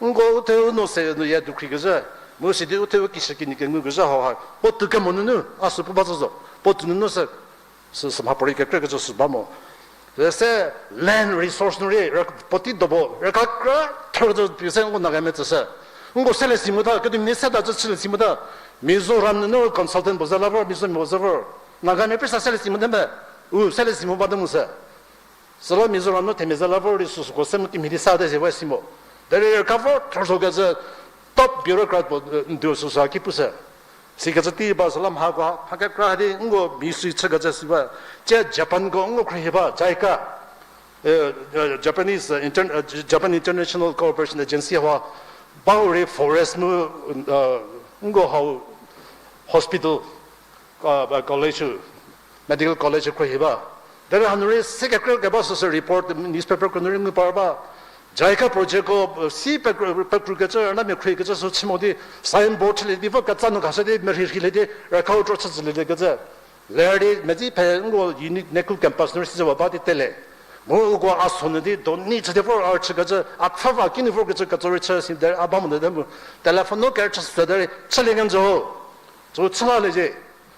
Nko u the u no se nu ye dukhrikezhü, mu sidi u the u kishükinyi kengukezhü hau ha, puo tou kemo nunu, a sü pu ba zo zo, puo tou nunu se, sü, sü mha puorei kekrekecü sü ba mo. Se land resource nu rei, puotei dobo, raka kra, thor zo pie se nko Nagamia tsüshü. Nko sele si mu ta, kedu mia seta cü chüle si mu ta, Mizoram nunu consultant puo ze la vor, Mizomi puo ze vor. Nagamia pesa sele si mu te me, u sele si mu bate mu se. Süla Mizoram nu themia za la vor di süsüko se mu kimhie di sa te se we si mo. Derei rükha vor thor zo kecü top bureaucrat puo, eh, ndu süsü ki pushü. Sikecü tei ba süla mha ko, mha kekra di nko misui chükecü si ba. Tie Japan ko nko khruohi ba, JICA. Eh, eh, Japanese, eh, Inter-, eh, Japan International Cooperation Agency hau ba rei forest mu, eh, nko hau hospital, uh, college, medical college khruohi ba. Derei hanu rei se kekrü keba süsü report newspaper ko nu rei ngu par ba. JICA project ko, uh, si pekru, pekru kecü, rüna mia khruohi kecü sü chü mo di signboard chülie di vo ketsa nu khashü di merhirhilie di rükha u tro chü tsülie kecü. Ler di medzi phe nko unit NECU campus nu rei si zhü wa ba di tele. Mu uko a so nu di doni chü di vor a chü kecü, a pfhü va kinu vor kecü ketso rei chü si derei a ba mo de mu telephone nu kerü chü sü derei chülie kenjü ho. Tsü chü lalie zie.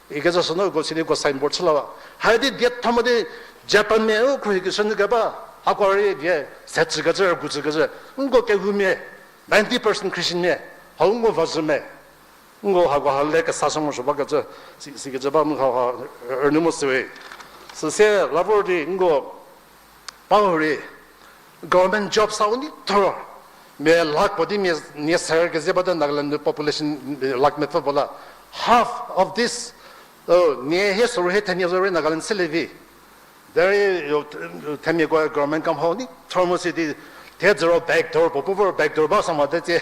Ikecü sünu uko sidi uko signboard chü la ba. Haidi dietho mo di Japanmia u khruohi keshü nyü keba. Hako rei vie se chü kecü, rügu chü kecü. Nko kehoumia, ninety percent Christianmia. Hau nko vazhümia. Nko hako ha le kesa shü morosuo bakecü, si, sikecü ba mu ha, ha, rünyü mo süwe. Süsie la vor di nko, ba hurei, government job sa u neithor, mia lakh puo di mia nie ser keze bate Nagaland population, eh, lakh mepfü puo la. Half of this, oh, nie hie soru hie thenie zo rei Nagaland selie vi. Derei, yo, themiako government kam hau neithor mo si di, thiedzü ro backdoor puo pu vor backdoor ba sa mate tie,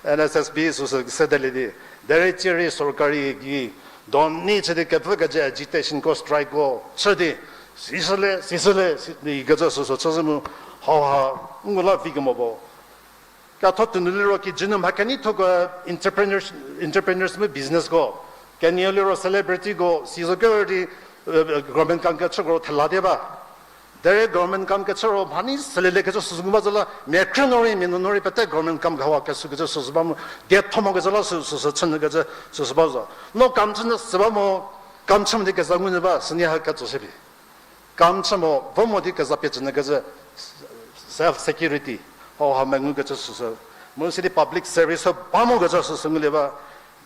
N S S B süsü sedelie di. Derei tie rei sorkari gei doni chü di kepfü kecü agitation ko strike ko chü di, sisüle, sisüle, si, ikecü süsü chüzhü mu, hau ha, ngu la vi kemo puo. Ketho tunu liro kijü nu mha keneithoko entrepreneurs, entrepreneurs mu business ko. Kenieu liro celebrity ko, si zo ker di, eh, government kam kechüko thela di ba. Derei government kam kechü ro mhani sülele kecü süsü ngu ba zo la, mia krü nu rei, mia nuo nu rei pete government kam khawa kesü kecü süsü ba mu, dietho mo kecü la sü, süsü chünyü kecü süsü ba zo. No kam chünyü sü ba mo, kam chü mo di keza ngunyü ba, sünie ha ketso shie phi. Kam chü mo, vo mo di keza pie chünyü kecü self security, hau ha mengu kecü süsü. Mu sidi public service ba mo kecü süsü ngulie ba.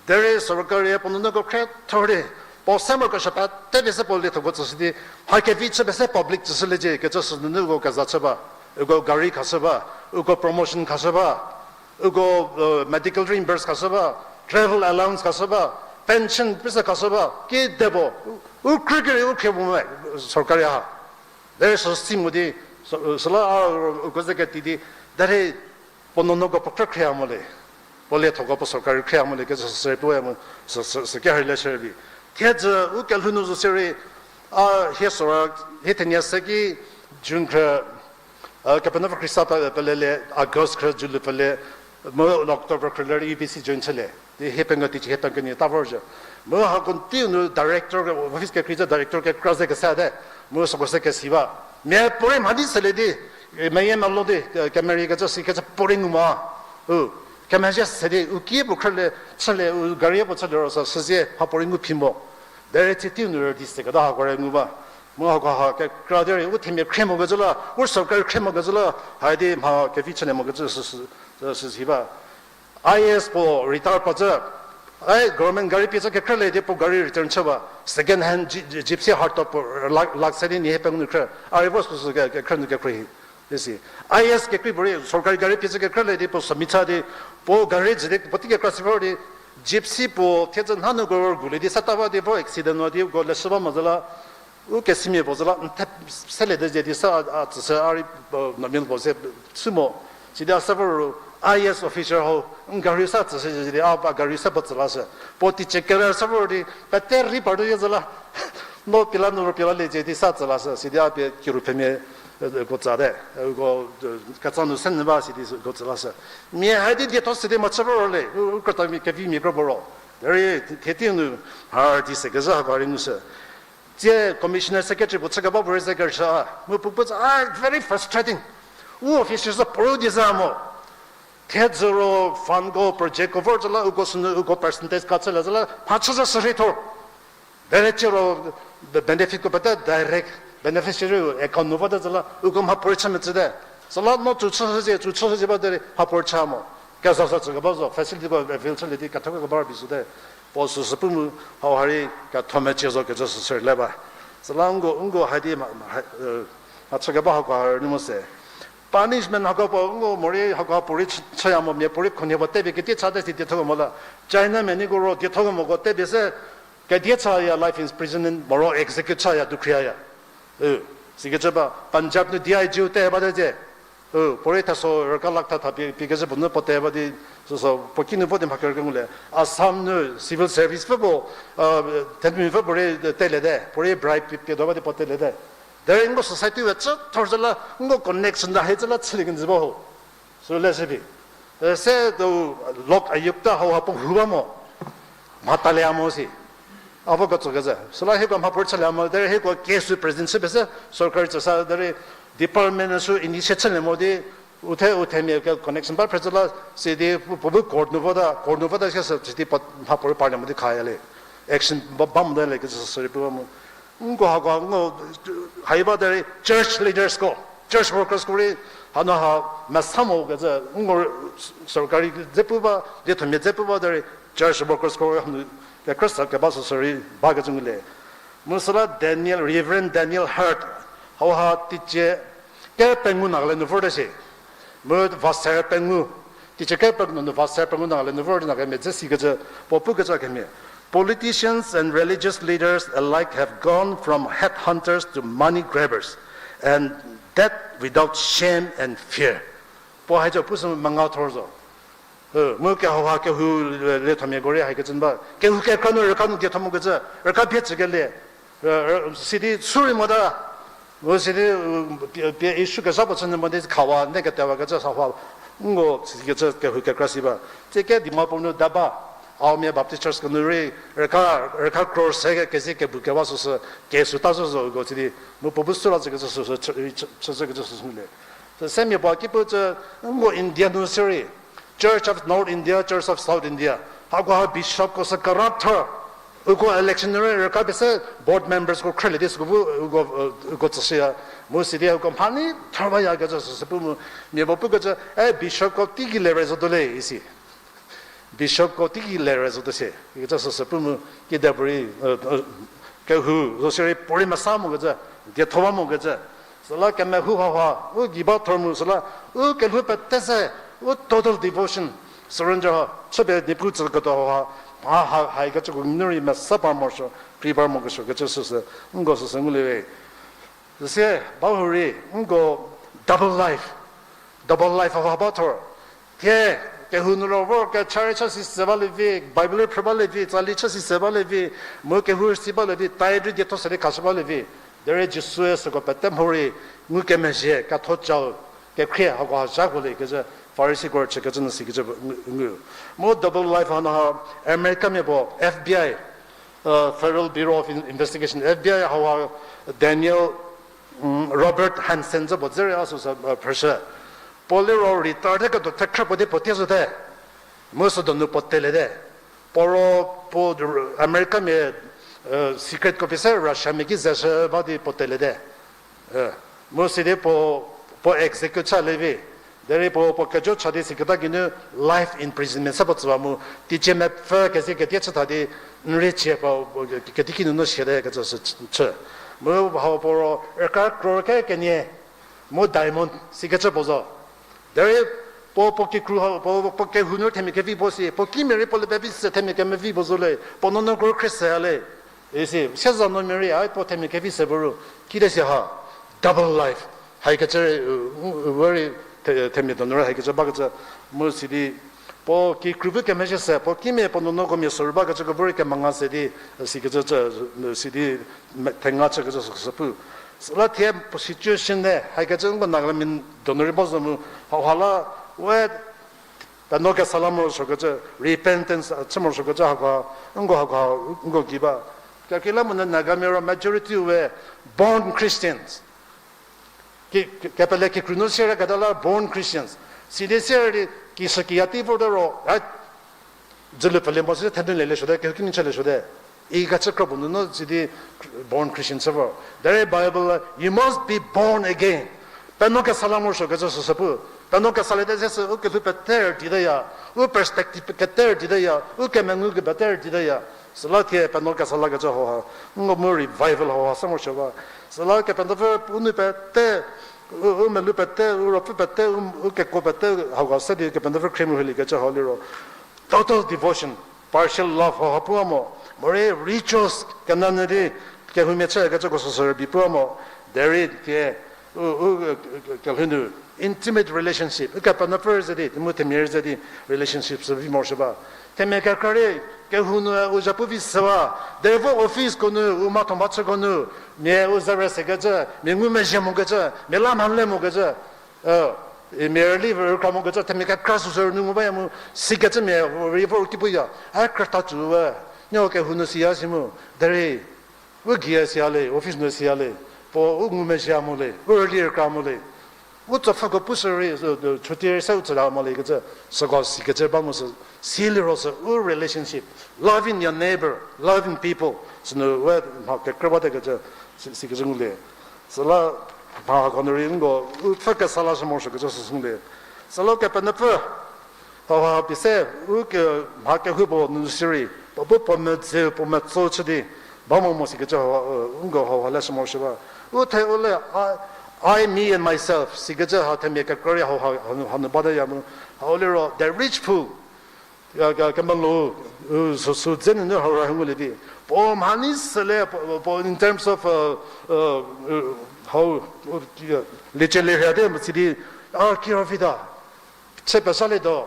Derei sorkari puo nunuko khriethor di, puo se morokesuo pete pie se puo liethoko tsüshü di, mha kevi chü pie se public tsüshüliecie kecü sü nunuko keza chü ba, uko gari khashü ba, uko promotion khashü ba, uko, uh, medical reimburse khashü ba, travel allowance khashü ba, pension pese khashü ba, kide puo, u, u krü kerei u khrie puo me, sorkari ha. Derei sü si mo di, sü, süla a, uko ze keti di, derei puo nunuko puo krü khrie mo le. Puo liethoko puo sorkari khrie mo le kecü sü se puoe mo, sü, sü, sü keharilie shierei. Thiedzü u kelhou nu zo sierei, a, hie sora, hie thenie se ki June khrü, a, Kepenuopfü Khrista pe, pelelie, August khrü, July pele, mu October khrü ler U B C join chülie. Di hie pengou teicie hie pengou kenie ta vorzhü. Mu hako teiu nu director, office kekrei zhü director kekra ze kese te. Mu süko se kesi ba. Mia puorei mhadi selie di, e, meyie melou di, e, kemerie kecü sikecü puorei ngu mo. U, kemezhie se di, u ki puo khrülie, chülie, u gari puo chülie ro sü, süzie mha puorei ngu phi mo. Derei tsie teiu nu rei di seketa hako rei ngu ba. Mu hako ha kekra derei, u themia khrie mo kecü la, u sorkari khrie mo kecü la, haidi mha kevi chülie mo kecü sü, sü, sü, süsi ba. I A S puo retire pa zhü, ai government gari pie zhü kekhrülie di puo gari return chü ba, second hand gy-, gy-, gypsy hardtop puo lak, lak se di nie hie pengou nu khrü, a rei vo süsü ke, kekhrü nu kekhruohi. Isi. I A S kekrei puorei sorkari gari pie zhü kekhrülie di puo sümia cha di, puo gari zhü di puotei kekra si vor di, gypsy puo thiedzü nhanuko rügulie di sa ta ba di vo accident wa di uko leshü ba mo zhü la, u kesimia puo zhü la, n the selie de zie di sa a, a tsüshü a rei, uh, normal puo se chü mo. Sidi a se vor ru, I A S officer hau, n gari sa tsüshü zie di a, a gari se puo tsü lashü. Puo teicie kere se vor di, pete rei partuo zhü la, no pie la nu ro pie lalie zie di sa tsü lashü. Sidi a pie kiru phemia, uh, ko tsate, uh, ko, uh, ketsa nu se nyü ba sidi ko tsü lashü. Mia haidi dietho sidi mhachü vor le, u, u krütamia kevimia kro puo ro. Derei thie teiu nu, har di se kezhü hako rei ngushü. Tsie commissioner secretary puo chü keba puorei ze kerüchü a. Mu puo pu tsü, ah, very frustrating. U officer sü puorei di zhü mo. Thiedzü ro fund ko project ko vor zhü la, uko sünu, uko percentage cut chülie zhü la, mhachü zhü shürhei thor. Derei tsie ro be-, benefit ko pete direct beneficiary account nu vate zhü la, uko mha puorei chü metsüte. Süla no tsü chüshüzie, tsü chüshüzie ba derei mha puorei chü mo. Kezha sa tsü keba zo, facility ko avail chülie di ketho keba rübei zote. Puo süsü pu mu hau ha rei ketho mecie zo kecü süsü rei le ba. Süla nko, nko haidi ma, ma, ha, eh, A chü keba hako ha rünyü mo se. Punishment hako puo ngo morei hako ha puorei ch-, chaya mo mia puorei khunhie puo tepie keti chate si dietho mo la. China mia niko ro dietho moko tepie se kedie chaya life imprisonment moro execute chaya dukhriaya. U, sikecü ba Punjab nu D I G u te ba de ze. U, puorei thaso rüka lakh tha tha pie, pie kezhü puo nu puo te ba di, süso puo kinu vo di mha kerüke ngulie. Assam nu civil service pfü puo, uh, themipfü puorei tele te, puorei bribe pie, pie do ba di puo tele te. Derei nko society we chü thor zü la, nko connection da he zü la chülie kenjü ba ho. Sü le se phi. Eh, se do Lok Ayukt hau ha puo hu ba mo. Mha talia mo si. A vo ketso kezhü. Süla hieko mha puorei chülie mo, derei hieko case president chü pie se, sorkari tsü sa, derei department sü initiate chülie mo di, uthe, uthemia ke connection ba phrezü la, sidi, pu, pu, pu court nu vota, court nu vota se, sidi pa, mha puorei parliament di khaya le. Action ba, ba mo de le, kezhü sü sürei pu ba mo. Nko hako, nko, hai ba derei church leaders ko, church workers ko rei, hanu ha mesa mo kezhü, nko sorkari dze pu ba, diethomia dze pu ba derei church workers ko rei hanu kekrüsa keba süsü rei ba kezhü ngulie. Mu süla Daniel, Reverend Daniel Hart, hau ha teicie kepengou Nagaland nu vorte si. Mu vaser pengou, teicie kepengou nu vaser pengou Nagaland nu vor di Nagamia dze si kezhü, puo pu kezhü kemhie. Politicians and religious leaders alike have gone from headhunters to money grabbers, and that without shame and fear. Puo hai zo pu sü menga thor zo. Mu kehou ha kehou liethomiako rei hai kecü ba. Kehou kekra nu rükra nu dietho mo kezhü, rükra bie tsükelie. Sidi sürei mota, mu sidi, pie, pie issue kezha puo chü nyü mo di khawa, ne ketewa kecü sa hau, nko, sidi kecü kehou kekra si ba. Tsike Dimapur nu da ba, Aomia Baptist Church kenu rei, rükra, rükra crore se ke, kezi kebu kewa süsü, ke sü ta zo zo ko sidi, mu puo bu sü la tsü kecü süsü, chü, chü, chü kecü süsü le. Semia puo ki pu cü, nko India nu sirei, Church of North India, Church of South India. Hako ha bishop ko sü corrupt tho. Uko election nu rei rükra pie se board members ko khrülie di süko bu uko, uko tsüshüya. Mu sidi uko mhani tharbayakecü süsü pu mu. Mia puo pu kecü, e bishop ko teigei le re zotuo le isi. Bishop ko teigei le re zotuo se ikecü süsü pu mu. Kidepuorei, kehou zo sirei puorei mesa mo kecü, dietho ba mo kecü. Süla kemehou hau ha u gei ba thor mu süla, u kelhou pete se, u total devotion, surrender ha chüpie Niepuu tsüketuo hau ha, mha ha haikecüko nu rei mesa par morosuo, krei par mo kesuo kecü süsü, nko süsü ngulie we. Süsie, ba hurei, nko double life, double life hau ha ba thor. Thie, kehou nu ro vor kechari chü si se balie vi, Bible rei phrü balie vi, tsali chü si se balie vi, mu kehou si balie vi, tithe rei dietho se di khashü balie vi. Derei Jisue süko pete mhorei ngukemezhie ketho chau, kekhrie hako ha zhakolie kecü, Farisiko chükecü nu sikecü ngu, ngu. Mu double life hanu ha Americamia puo F B I, Federal Bureau of Investigation, F B I hau ha Daniel, Robert Hansen zü puo dze rei a süsü phrüshü. Puo liro retire ketuo thekhrü puo di puo tie zote. Mu sü donu puo telete. Puo ro puo Americamia secret ko pie se Russiamia ki zeshü ba di puo telete. Mu sidi puo, puo execute chülie vi. Derei puo, puo kejo cha di siketa geinu life imprisonment se puo tsüwa mu, teicie mepfü keze ketie chütha di, n rei cie puo, kedi kinunu siate kecü sü chü. Mu hau puo ro, rükra crore ke kenie, mu diamond sikecü puo zo. Derei puo, puo kikru ha, puo, puo kehou nu themia kevi puo si, puo kimia rei puo le pevi se themia kemevi puo zo le, puo nuonuoko khrie se le. Isi, sieza nuomia rei, ai puo themia kevi se puo ru, kide si ha, double life. Haikecü rei, very, themia donu rei haikecü bakecü, mu sidi, puo kikru bu kemezhie se, puo kimia puo nuonuoko mia soru bakecü ko bu rei kemanga se di, sikecü, sidi, thenga chükecü süsü pu. Süla thie puo situation ne, haikecü nko Nagaland donu rei ba zo mu, hau ha la, we, penuo kesa la morosuokecü, repentance chü morosuokecü hako, nko hako, nko gei ba. Kekreilamonyü Nagamia ro majority we born Christians. Kepele kikru nu sierketa la born Christians. Sidi sier di kishükiya tei vorte ro, dzülu pfhülie mo sidi thenulie le suote, kehouki nu chülie suote. Ikecü kro puo nunu sidi born Christian chü vor. Derei Bible, you must be born again. Penuo kesa la morosuokecü süsü pu. Penuo kesaliete se sü u kelhou pete rüditeya, u perspective kete rüditeya, u kemengu kepete rüditeya. Süla thie penuo kesa lakecü hauha, nko mu revival hauha se morosuo ba. Süla Kepenuopfü u nou pete, u, u melou pete, u ruopfü pete, u, u kekuo pete, hauha se di Kepenuopfü khrie mu holiekecü hau liro total devotion, partial love hauha pu mo, morei rituals kenanyü di kehoumia chükecüko süsü rübei pu mo, derei thie u, u, kelhou nu intimate relationship, Kepenuopfü ze di, mu themia rei ze di relationship sü vi morosuo ba. Themia kekra rei, kehou nu u zapu vi süwa, derei vo officeko nu, u mhatho mhachüko nu, mia u za rei sekecü, mia ngumezhie mokecü, mia la mhale mokecü, mia rüli rükra mokecü, themia kekra süsü rünu ngu baya mu, sikecü mia rei vor ki puya, a krüta tsüwe, nieko kehou nu siya si mu, derei u gei siya le, office nu siya le, puo u ngumezhie mo le, u rüli rükra mo le, u tsopfhüko pushü rei, chuti rei se u tsüla mo le kecü, süko sikecü ba mu sü, siliro sü u relationship, loving your neighbor, loving people, sünu we mha kekrü bate kecü, si, sikecü ngulie. Süla mha hako nu rei nko u pfü kesa lashü morosuokecü süsü ngulie. Süla Kepenuopfü hauha pie se, u ke, mha kehoupuo nu sirei, puo bu puo medzeu puo metso chü di ba mo mo sikecü hauha, nko hauha leshü morosuo ba. U the u le, I, I, me and myself sikecü ha themia kekra rei hauha, hanu, hanu bateya mu, hau liro the rich fool, ya, ke, kemelo, u, süsü dze nunu hau ra ngulie di, puo mhanei süle, puo, puo in terms of, uh, uh, uh, hau, uh, liecie lirhie di mo sidi, a kiro vi ta chü pesalietuo,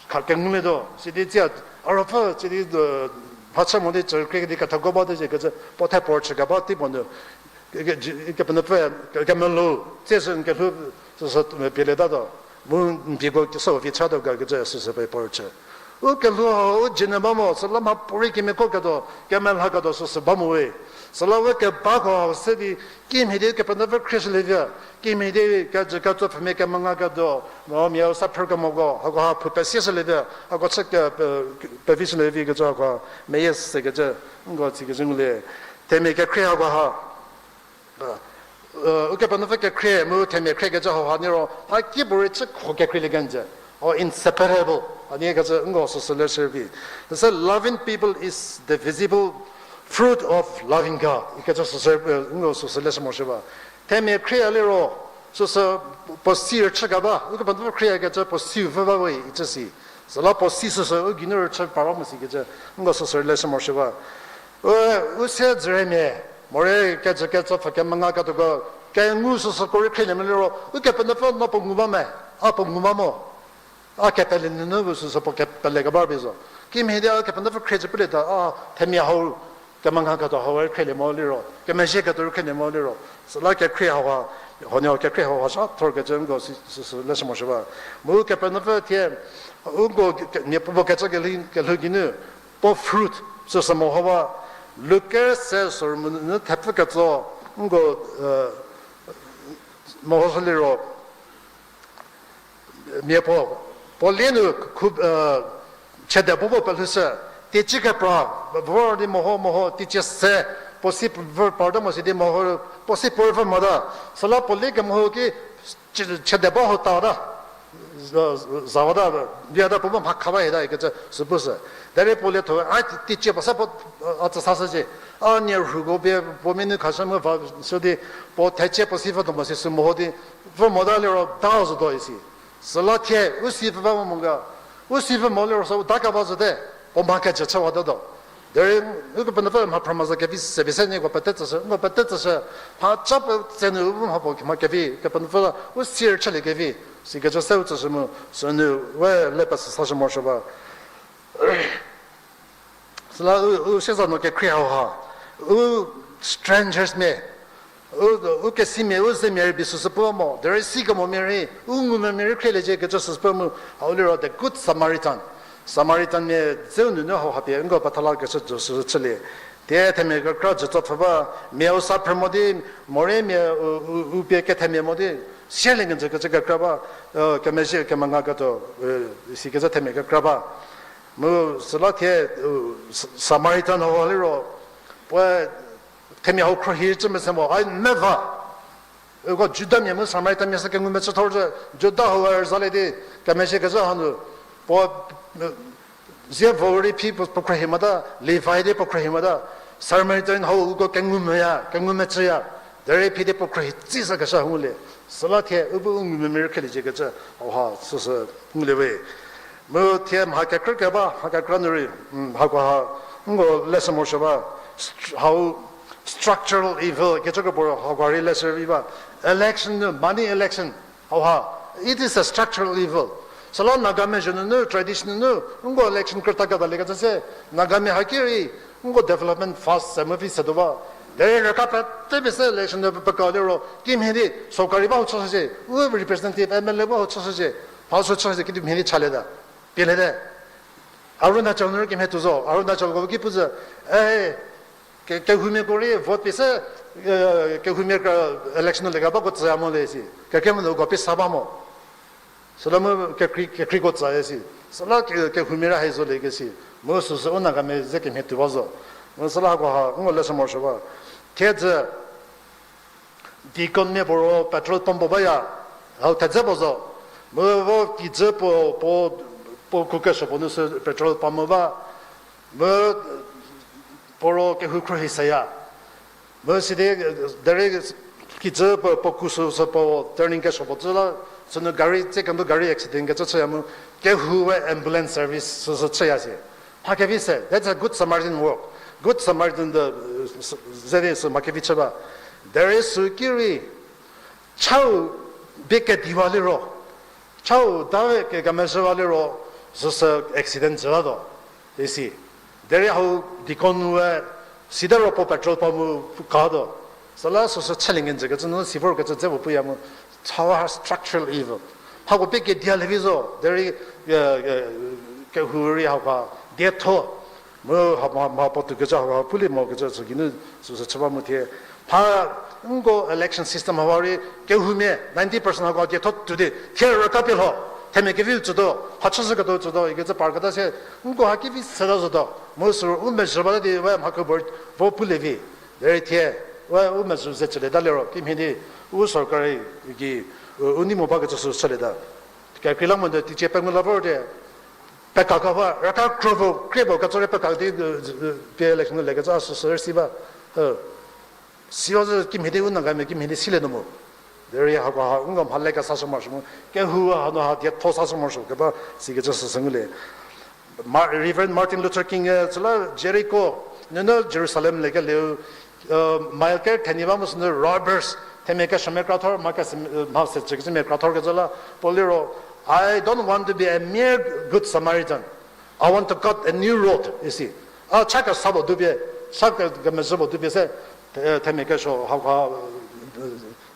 kha kengulietuo sidi tsie, a ruopfü sidi, mhachü mo di cü krie di kethako bate zhie kecü puo the puo chü keba tei puo nu, ke, ke, Kepenuopfü, ke, kemelo, tsie sü n kelhou, süsü, pielietatuo, mu n piko kesü vi chatuo ga kecü süsü pe puo chü. U kelhou hau u jünyü ba mo, süla mha puorei kemiako ketuo, kemelha ketuo süsü ba mo we. Süla we kebako hau se di, kimhie di Kepenuopfü khrieshülie vi, kimhie di kejü ketso pfhümia kemenga ketuo, mo mia u sa phrü kemoko, hakoha phou pesieshülie vi, hako chü ke, pe, pevishülie vi kecü hakoha, meyie sekecü, nko sikecü ngulie. Themia kekhrie hakoha, Ukepenuopfü kekhrie mu themia khriekecü hauha niro, a kipuorei chü kho kekhrielie kenjü. O inseparable. Hanie kecü nko süsü leshü vi. Süsü loving people is the visible fruit of loving God ikecü süsü, nko süsü leshü morosuo ba. Themia khrie liro, süsü puo si rüchü keba, Ukepenuopfü khriekecü puo si vü ba we icü si. Süla puo si süsü u geinu rüchü para mo sikecü, nko süsü leshü morosuo ba. U, u se dzüremia, morei kejü ketso pfhü kemenga ketuoko, kengu süsüko rei khrielie mo liro, Ukepenuopfü no puo ngu ba me, a puo ngu ba mo. A kepele nunu bu süsü puo kepele keba rei zo. Kimhie di a Kepenuopfü khriecü pulieta, a themia hau kemenga ketuo hau rei khrielie mo liro, kemezhie ketuo rei khrielie mo liro. Süla kekhrie hauha, huonie kekhrie hauha zha thorkecü nko si, süsü leshü morosuo ba. Mu Kepenuopfü thie, nko ke, mia puopuo kecü kelhou, kelhou geinu, puo fruit süsü meho ba, Luke se sorü monyü thepfü ketso, nko, mehoshü liro, mia puo, puo lie nu khu, chiede puo puo pelhoushü, teicie kepra, vor di meho meho, teicie se, puo si vü parta mo si di meho, puo si puo vü mota, süla puo lie kemeho ki, chiede ba hota ta. Zawata, viata puo bu mha kha ba hita ikecü süpushü. Derei puo lietho, a teicie puo sa puo, a tsü sashücie. A nie rhuko pie puo menu khashü mu va shü di, puo thecie puo si vü tuo mo si sü meho di, vü mota liro da zotuo isi. Süla thie, u si vü ba mo ga, u si vü mo liro sü da keba zote, puo mha kejü chüwatatuo. Derei, Ukepenuopfü mha phrü mha za kevi se pie se nieko pete tsüshü, nko pete tsüshü, mha ca petse nu u bu mha puo mha kevi, Kepenuopfü la u si rüchüliekevi, sikecü se u tsüshü mu, sünu we le pesü sashü morosuo ba. Süla u, u sieza nu kekhrie hauha, u strangers mia, u, u kesimia, u zemia rei pie süsü pu mo, derei sikemomia rei, u ngumvümia rei khrieliecie kecü süsü pu mu, hau liro the Good Samaritan. Samaritan mia dzeu nunu hauha pie nko pethalakeshü jü süsü chülie. Thie themia kekra jütso pfhü ba, mia u sa phrü mo di, morei mia u, u, u pie kethemia mo di, sielie kenjü kecü kekra ba, kemezhie kemenga ketuo, sikecü themia kekra ba. Mu süla thie, Samaritan hauha liro, puoe themia hau khruohi cü mese mo, ai meva. Uko Judamia mu Samaritamia sü kengu mecü thor cü, Juda hau rüzalie di, kemezhie kezhü hanu, puo, Zie vorei phi puo, puo khruohi mota, Levi di puo khruohi mota, Samaritan hau uko kengu meya, kengu mecüya, derei phi di puo khruohi tsisa kesa ngulie. Süla thie u bu u ngu meme rei kheliecie kecü, hauha süsü ngulie we. Mu thie mha kekrü keba, mha kekrü nu rei, mm, hakoha, nko leshü morosuo ba, str-, hau structural evil kecü kro puo ro, hakoha rei leshü vi ba, election nu, money election, hauha, it is a structural evil. Süla Nagamia zho nunu, tradition nunu, nko election krüta keta liekecü se, Nagamia haki rei, nko development fast se mu vi se tuo ba. Derei raka pete pie se election nu peka liro, kimhie di, sorkari ba hu chüshücie, u representative, M L A ba hu chüshücie, mha sü chüshücie, kidi mhie di chalieta. Pieliete. Arunachal nu rei kimhie tuo zo, Arunachalko ki pu zü, e, ke-, kehoumia ko rei vote pie se, e, kehoumia kra election nu lie kebako tsüya mo le si. Kekreilamonyü uko pie sa ba mo. Süla mu kekrei, kekreiko tsüya si. Süla ke-, kehoumia rei hai zo lieke si. Mu süsü u Nagamia ze kemhie tuo ba zo. Mu süla hakoha, nko leshü morosuo ba. Thiedzü, deaconmia puo ro petrol pump puo baya, hau thedze puo zo. Mu vo kijü puo, puo, puo khu kesuo puo nu sü petrol pump ba. Mu puo ro kehou khruohi seya. Mu sidi, derei kijü puo, puo khu sü, sü puo turning kesuo puo zü la, sünu gari, tsie kendu gari accident kecü chüya mu, kehou we ambulance service süsü chüya si. Mha kevi se, that's a good Samaritan work. Good Samaritan de, ze di sü mha kevi chü ba. Derei sü ki rei, chau bie kediwa liro, chau dawe ke kemezhüwa liro, süsü accident jütatuo, isi. Derei hau deacon-e, sita ro puo petrol pump mu katuo. Süla süsü challenge kenjü kecü nu si vorkecü dze puo puya mu, chau ha structural evil. Hako bie kedialie vi zo, derei, e, e, kehou rei hauha dietho. Mu ha, mha, mha puotou kecü hauha pulie mo kecü sü geinu süsü chü ba mu thie. Mha nko election system hauha rei kehoumia ninety percent hako dietho tuo di thie raka pie lho. Themia kevi tsütuo, mha chüshüketuo tsütuo ikecü parketa sie, nko ha kevi seta zotuo. Mu sü u mezhü bata di we mha kebor vo pulie vi. Derei thie, we u mezhü ze chülieta liro kimhie di u sorkari gei, u, u nei mo bakecü sü chülieta. Kekreilamonyü teicie pengou la vor di, pekakeba, raka kro puo, krie puo ketsore peka di, pie election nu lekecü a süsü rei si ba. E, siwa zü kimhie di u Nagamia kimhie di silie nu mo. Derei hakoha nko mha le kesashü morosuo mu, kehou hanu ha dietho sashü morosuo keba sikecü süsü ngulie. Ma-, Reverend Martin Luther King-e süla Jericho nunu Jerusalem lekelieu, mile ker thenie ba mu sünu robbers, themia kesuomia krathor, mha kese, mha se chükecümia krathor kecü la, puo liro, I don't want to be a mere good Samaritan. I want to cut a new road, isi. A cha kesa puo dupie, cha ke, kemezhü puo dupie se, the-, themia kesuo hauha,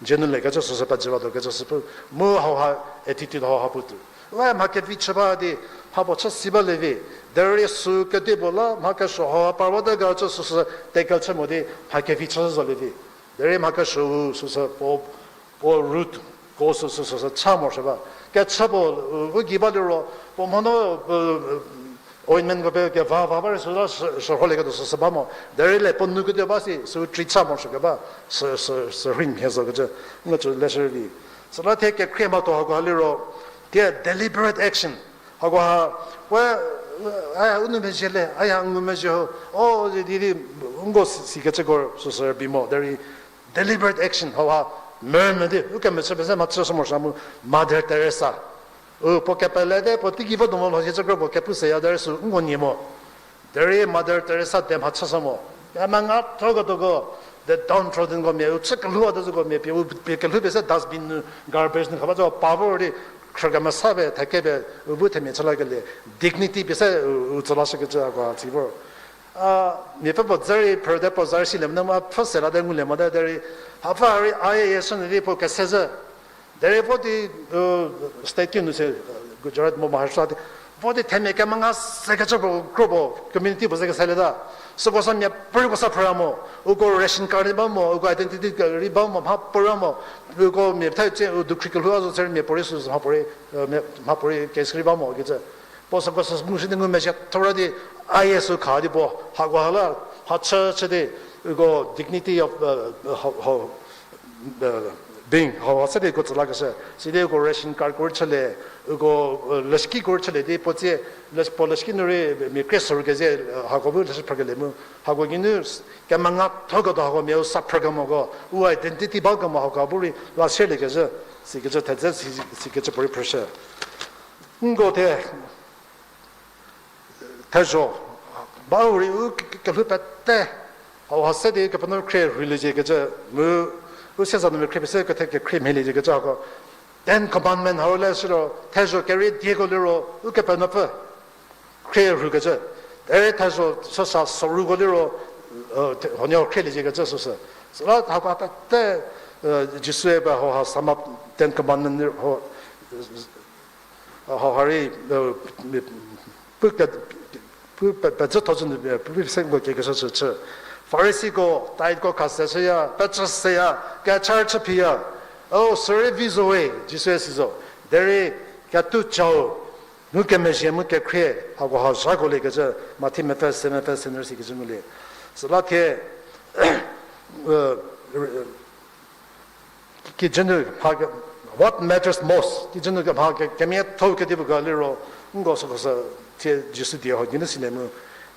jenu lekecü süsü pejüwatuo kecü sü pu, mu hauha attitude hauha putuo. We mha kevi chü ba di, mha puo chü si balie vi, derei sü kedipuo la mha kesuo hauha parwata kecü süsü tackle chü mo di, mha kevi chü zolie vi. Derei mha kesuou süsü puo, puo root cause süsü cha morosuo ba. Kechü puo, u, u gei ba liro, puo mhono, u, ointment ko pie keva va ba rei süla shürholieketuo süsü ba mo. Derei le puo nu ketuo ba si, sü treat cha morosuo keba, sü, sü, sü rhei mhie zo kecü, ngu cü leshü vi. Süla thie kekhrie mhatho hakoha liro, thie deliberate action. Hakoha, we, a, u nou mezhie le, a ya ngumezhie ho, o, di, di, di, nko si, sikecüko süsü rübei mo, derei deliberate action, hauha, mermü di, u kemechü pese mha chüshü morosuo mu, Mother Teresa. U, puo kepelete, puo teigei vo do mo lho hiecü kro puo kepu seya derei sü nko nie mo. Derei Mother Teresa de mha chüshü mo. Ya mengathoketuoko, the downtroddenko mia, u chü kelhou a de züko mia, pie, u pie kelhou pie se dustbin nu, garbage nu khaba zo, pa vor di, khrükemesa pie, thekepie, u bu themia chü lakelie, dignity pie se, u, u tsü lashükecü ako tsi vor. A, miapfü puo dzü rei, phrüte puo za rei silie monyü ma pfhü se late ngulie mote derei, hapfü rei a ye ye shünyü di puo kese zhü. Derei vo di, u, state ki nu se, u, Gujarat mo Maharashtra di, vo di themia kemenga sekecü puo, kro puo, community puo ze keselieta. Süko sa mia puorei ko sa phrüya mo, uko ration card rei ba mo, uko identity card rei ba mo, mha puorei mo, uko mia tha tse, u dukhri kelhou a zo tse rei mia puorei sü, mha puorei, e, mia, mha puorei case rei ba mo kecü. Puo süko sü ngu shi di ngumezhie thora di, a ye sü kha di puo, hakoha la, mha chü chü di, uko dignity of, e, how, how, e, Bing, hau ha se di ko tsü lakeshü. Sidi uko ration card ko rei chülie, uko, eh, leshüki ko rei chülie di puo tsie, les-, puo leshüki nu rei mia krie soru kezhü, eh, hako bu leshü phrükelie mu. Hako geinu s-, kemenga thoketuo hako mia u sa phrükemoko, u identity bakemo hako bu rei la sielie kezhü, sikecü thedze, si-, sikecü puorei phrüshü. Nko the, thezho, ba u rei u ke-, kelhou pete, hau ha se di Kepenuopfü khrie rhulie zhie kecü, mu u sieza nu mia khrie pie se kethe kekhrie mhielie zhie kecü hako. Ten Commandment hau le siro, thezho kerie dieko liro, Ukepenuopfü khrie rhu kecü. Derei thezho süsa soruko liro, eh, the-, huonie khrieliezie kecü süsü. Süla hako pete, eh, Jisue ba hau ha sum up Ten Commandment ho, hau ha rei, eh, pu ke-, pu pe-, pezhü thozhü nu, eh, pu se nko kekeshü chü chü. Farisiko, titheko khase shüya, pecü seya, kechar chü phiya. O, sürei vi zo we, Jisue si zo. Derei ketou chau, ngukemezhie mu kekhrie, hako ha zhakolie kecü, Mathi mepfü se, mepfü se nu sikecü ngulie. Süla thie, eh, kijü nu mha ke-, what matters most, kijü nu kemha ke-, kemiatho kedipuo ga liro, nko süko sü thie Jisu die ho geinu silie mu.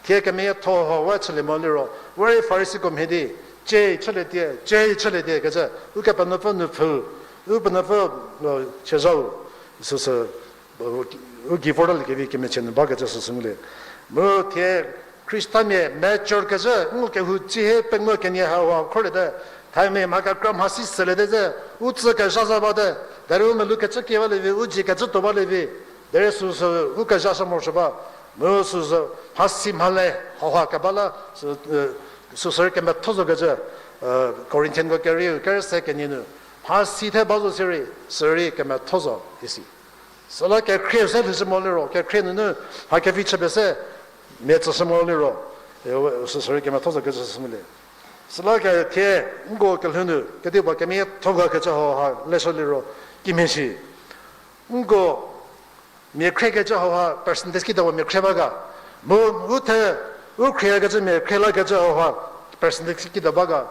Thie kemiatho ho we chülie mo liro, we rei Farisiko mhie di, chie chülie tie, chie chülie tie kecü, Ukepenuopfü nupfü, Ukepenuopfü, eh, chezhau, süsü, u gei vortalie kevi kemechie nu bakecü süsü ngulie. Mu thie Khristamia mature kecü, ngu kehou tsihe pengou kenie hau ha khorliete, thaimia mha kekra mhasi seliete ze, u tsü kezha za bate, derei u melou kecü kie balie vi, u dzie kecü tuo balie vi, derei süsü u kezha shü morosuo ba, mu süsü mhasi mhale hau ha keba la, sü, eh, süsü rei kemetho zo kecü, eh, Corinthianko kerieu, kerü se kenie nu, mhasi the ba zo sirei, sürei kemetho zo isi. Süla kekhrie se lhoushü mo liro, kekhrie nunu mha kevi chü pie se mia tsüshü mo liro, e, süsü rei kemetho zo kecü süsü ngulie. Süla ke thie nko kelhou nu kedipuo kemiatho ga kecü hau ha leshü liro, kimhie shi. Nko mia khriekecü hau ha percentage kida puo mia khrie ba ga. Mu u the, u khriekecü mia khrie lakecü hau ha percentage kida ba ga.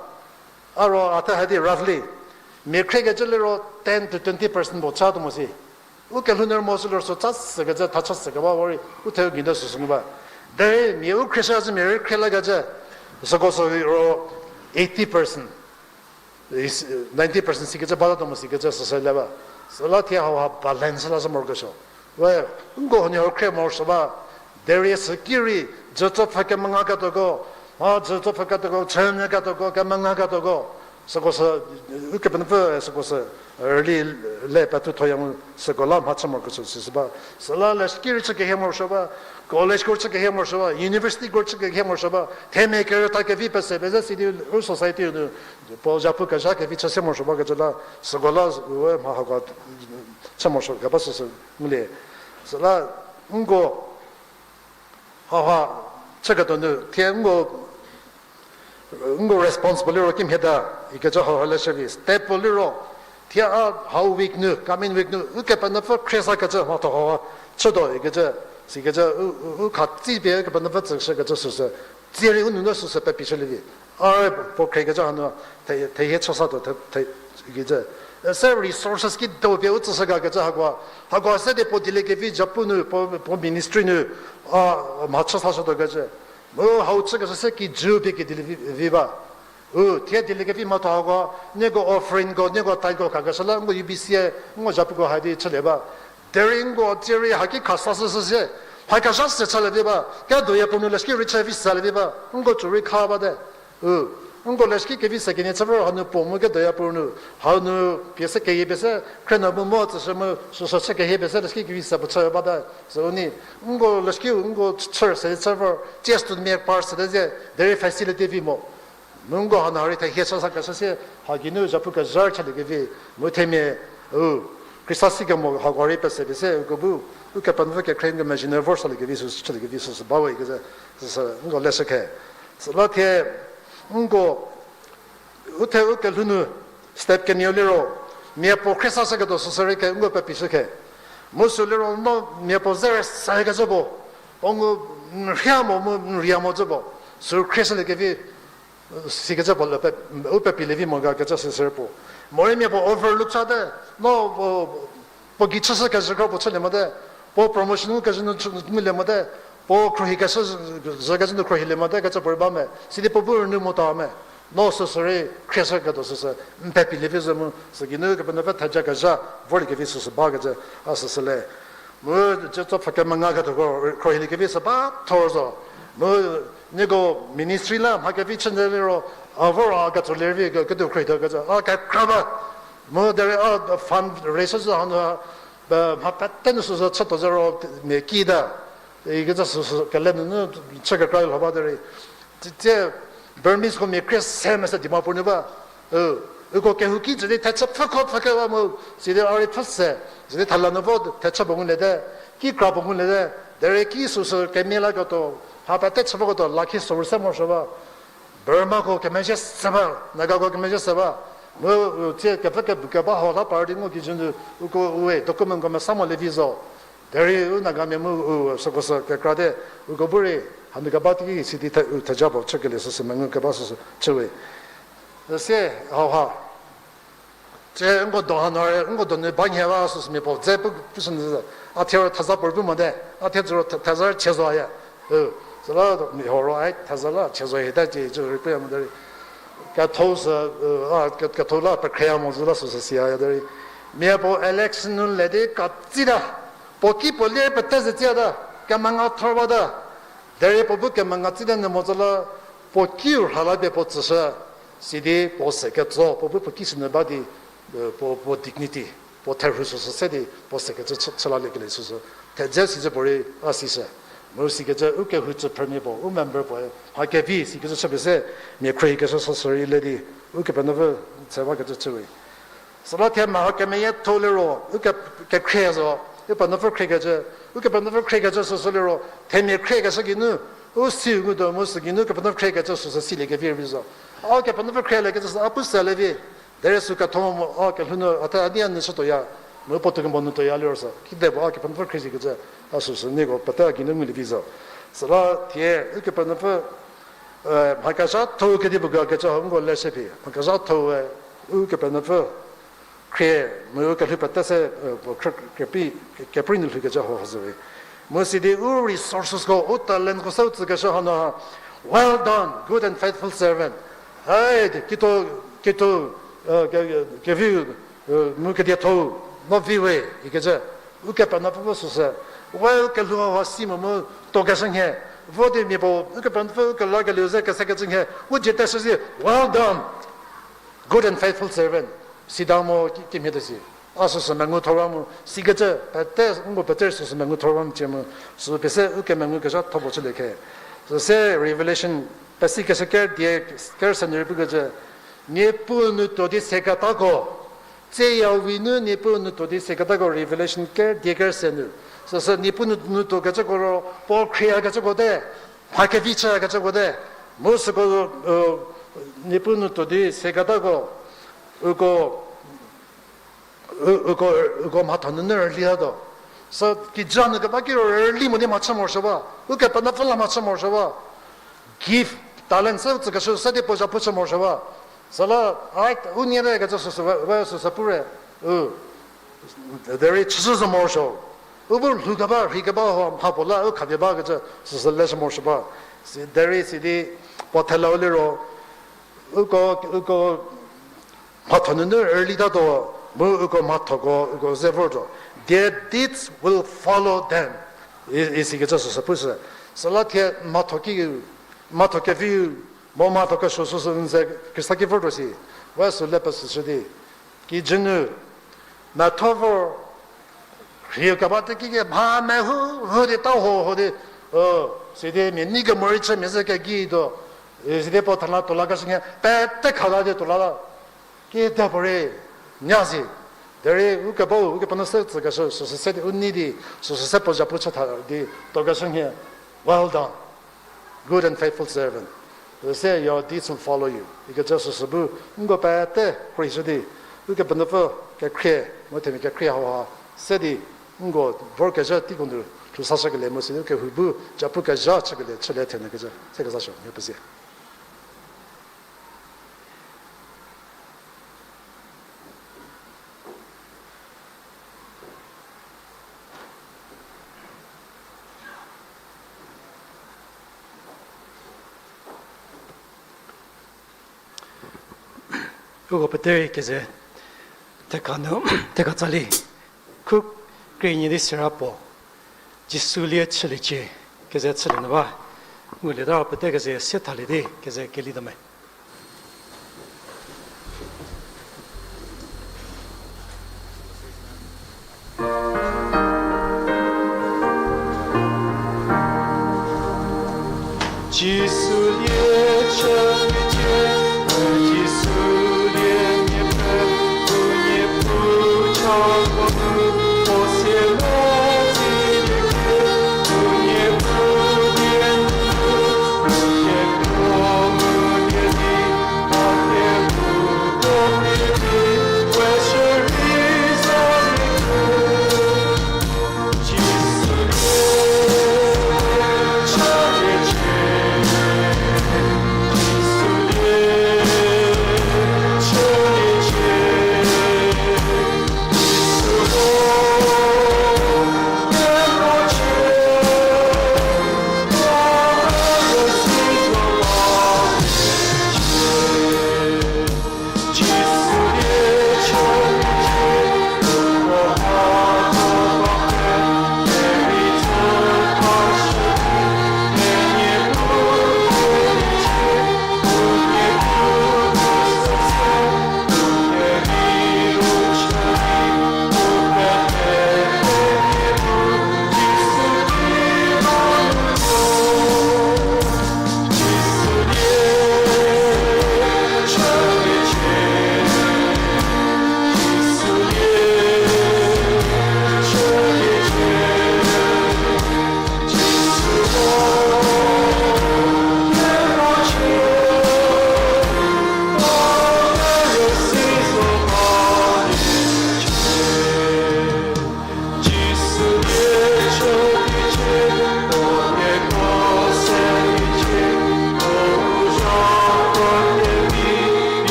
A ro a the hadi roughly. Mia khriekecü liro ten to twenty percent puo cha tuo mo si. U kelhou nu mo sü liro sü cha sükecü, tha cha sükeba, u rei u the u gei nu süsü ngu ba. Derei mia u khrieshü zü mia rei khrie lakecü, süko sü ro eighty percent. Ninety percent sikecü bata tuo mo sikecü süsü le ba. Süla thie hau ha balance la shü morokesuo. We, nko huoniehuo khrie morosuo ba. Derei süki rei, jütsopfü kemenga ketuoko, mha jütsopfü ketuoko, chünyü ketuoko, kemenga ketuoko. Süko sü, Ukepenuopfü, süko sü, rüli le pethu thoya mu süko la mha chü morokesuo süsü ba. Süla leshüki rei chü kehie morosuo ba, college ko chü kehie morosuo ba, university ko chü kehie morosuo ba, themia kerütha kevi pese pezü sidi u society nu, puo zhapu kezha kevi chü se morosuo bakecü la, süko la, we mha hako chü morosuo keba süsü ngulie. Süla, nko, hau ha, chüketuo nu, thie nko, nko responsible liro kimhie ta, ikecü hau ha leshü vi, step puo liro, thie a hau week nu, coming week nu, Ukepenuopfü khriesakecü mhatho hau ha, chütuo ikecü, sikecü, u, u, u khatsi pie Ukepenuopfü tsüshükecü süsü, tsie rei u nunu süsü pepishülie vi. A rei puo khriekecü hanu, the, thehie chüsatuo, the, the, ikecü. Se resources kido pie u tsüshü gakecü hakoa, hakoa se di puo dieliekevi zhapu nu, puo, puo ministry nu, a, mha chü sashütuokecü. Mu hau chükeshü se kijü pie kedilie vi, vi ba. U, thie dieliekevi mhatho hako, nieko offeringko, nieko titheko khakeshü la, nko U B C, nko zhapuko ha di chülie ba. Derei nko tsie rei haki khasashüshü sie, mha kezha se chalie vi ba, kedoyapuo nu leshüki rei chü vi salie vi ba, nko cü rei kha bate. U, nko leshüki kevi se kenie chü vor hanu puo mu kedoyapuo nu, hanu pie se keyie pie se, khrienu mu mo tsüshü mu, süsü chü keyie pie se leshüki kevi se puo chü bate. Süu ni, nko leshükiu, nko chü se chü vor, chest to mia par se de ze, derei facility vi mo. Mu nko hanu ha rei thehie chü sakeshü sie, ha geinu zhapu kezha chaliekevi, mu themia, u, Khrista sikemo hako rei pese pie se, uko bu, Ukepenuopfü kekhrie kemezhie nu vor saliekevi sü, chüliekevi süsü bawe ikecü, süsü nko leshü khe. Süla thie, nko, u the u kelhou nu, step kenieu liro, mia puo khriesashüketuo süsü rei ke, nko pepishü khe. Mu sü liro no mia puo ze rei sekecü puo, o ngu, n rhia mo mu n ria mo cü puo, sü khrieshüliekevi, Sikecü puo le pe, u pepilie vi mo ga kecü süsü puo. Morei mia puo overlook chate, no, puo, puo gei chüshü kezhü kro puo chülie mote, puo promotion ngu kezhü nu chü-, ngulie mote, puo khruohi keshü, zhü kezhü nu khruohilie mote kecü puorei ba me. Sidi puo bu rünyü mota me. No süsü rei khrieshü ketuo süsü, n pepilie vi zhü mu, sü geinu Kepenuopfü theja kezha, vorliekevi süsü ba kecü, a süsü le. Mu, cütso pfhü kemenga ketuoko khruohiliekevi sü ba thor zo. Mu, nieko ministry la mha kevi chü nde liro, a vor a ketsolie vi ke, ketuo khruohituo kecü, a kekra ba. Mu, derei a fundraiser zhü hanu, mha pete nu süsü chütuo zhü ro, mia kita. Ikecü süsü kele nunu chü kekra lho ba derei. Tsie, Burmese ko mia krie se mese Dimapur nu ba. U, uko kehouki tsü di thechü pfhüko pfhüke ba mu, sidi a rei pfhü se, sidi thela nu vo thechü puo nguliete, ki kra puo nguliete, derei ki süsü kemia la ketuo, mha pete chü voketuo, lakhi sorü se morosuo ba. Burmako kemezhie se ba, Nagako kemezhie se ba. Mu, u, tsie kepfü kebu keba hau la par di ngu kijü nu, uko ue documentko mesa molie vi zo. Derei u Nagamia mu u süko sü kekrate, uko bu rei hanu keba teiki sidi the-, u theja puo chükelie süsü mengu keba süsü chüwe. Sie hauha. Tsie nko do hanu re, nko donu ba nhie ba süsü mia puo dze pu, pushü nyü zü. A thie ro theza puo pu mote, a thie zü ro the-, theza chie zo ya. U, süla mi horo ai theza la chie zo hita cie, cü rei puya mo derei. Ketho sü, u, a, ke-, ketho la pekhreya mo zü la süsü siya ya derei. Mia puo election nu le di katsita. Puo ki puo lie pete ze tsiata. Kemenga thor bata. Derei puo bu kemenga tsite nyü mo zü la, puo kiu rhala pie puo tsüshü, sidi puo se ketso, puo bu puo ki sünyü ba di, puo, puo dignity, puo therhu süsü se di puo se kecü chü-, chülaliekelie süsü. Thedze sicü puorei a sishü. Mu sikecü u kehou tsüphrümia puo, u member puoe mha kevi sikecü chüpie se, mia khruohikeshü süsü rei le di, Ukepenuopfü tse bakecü chüwe. Süla thie mha kemeyietho liro, u ke-, kekhrie zo, Ukepenuopfü khriekecü, Ukepenuopfü khriekecü süsü liro, themia khriekeshü geinu, u siu ngu do mu sü geinu Kepenuopfü khriekecü süsü siliekevi rei zo. A Kepenuopfü khrieliekecü sü a pu selie vi, derei sü ketho mo, a kelhou nu, a the a di a nyü chütuoya, mu puotou kemo nu tuoya liro sü, kide puo a Kepenuopfü khrie zikecü, a süsü nieko pete a geinu ngulie vi zo. Süla thie, Ukepenuopfü, mha kezhatho kedipuo ga kecü hau nko leshü phi, mha kezhatho-e, Ukepenuopfü khrie, mu u kelhou pete se, puo khrü, kepi, keprei nu lhoukecü hau ha zo we. Mu sidi u resourcesko, u talentko se u tsükeshü hanu ha, well done, good and faithful servant. Hai, kituo, kituo, ke, ke, keviu, mu kedietho-u, no vi we, ikecü. Ukepenuopfü bu süsü, we u kelhou hau ha si mo mu tuokeshü nhie, vo di mia puo, Ukepenuopfü u kelakelieu ze kesekecü nhie, u dzie teshü si, well done, good and faithful servant. Sida mo ki, kimhie te si. A süsü mengu thor ba mu, sikecü, pete, nko pete süsü mengu thor ba mu cie mu, sü pie se u kemengu kezhatho puo chülie khe. Süse Revelation, pesikeshü ker die, ker se nu rei pukecü, Niepuu nu tuo di seketako, tseyawi nu Niepuu nu tuo di seketako Revelation ker die ker se nu. Süsü Niepuu nu, nu tuokecüko ro, puo khrieyakecüko te, mha kevi chüyakecüko te, mu süko, Niepuu nu tuo di seketako, uko, u-, uko, uko mhatho nunu rülitatuo. Sü kijü nu keba kiro rüli mo di mhachü morosuo ba. Ukepenuopfü la mhachü morosuo ba. Gift, talent se u tsükeshü se di puo zhapu chü morosuo ba. Süla, ai, u nie te kecü süsü we, we süsü pu re. U, derei chüshü zo morosuo. U bu lhou keba, rhi keba hau mha puo la u khapie bakecü süsü leshü morosuo ba. Si, derei sidi puo thelau liro, uko, uko mhatho nunu rülitatuo, mu uko mhathoko uko ze vortuo. Their deeds will follow them. I, isikecü süsü pushü. Süla thie mhatho ki, mhatho keviu, mo mhatho kesuo süsü n ze Khrista ki vortuo si. We sü le pesüshü di. Kijü nu, metho vor, rhiu keba teiki mha mehou, hou di ta ho, ho di, sidi mia nei kemo rei chü mia ze kegei tuo, sidi puo thela tuo lakeshü nhie, pete khata di tuo la la. Kidepuorei, nya si. Derei u kebau, Ukepenuopfü se tsükeshü, süsü se di u nei di, süsü se puo zhapu chü tha di, tuokeshü nhie, well done, good and faithful servant. Se your deeds will follow you. Ikecü süsü bu, nko pete khruohishü di, Ukepenuopfü kekhrie, mu themia kekhrie hau ha, se di, nko vorkezhü teiko nu, lhou sashükelie mu si di, kehou bu, zhapu kezha chükelie, chülie thenyü kecü, se kezashü, ngu pezie. Uko peterei keze theka nu, theka tsali. Khu krie nie di sera puo, Jisu lie chüliecie, keze chülie nu ba. Ngulieta pete keze se thalie di keze kelituo me. Jisu lie chüliecie, Jisu lie nie pfü, u Niepuu chako nu, puo siele tsüliecie, u Niepuu lie nu, u kekuo mu lie di, a kekuo lie di, we shürei za lie.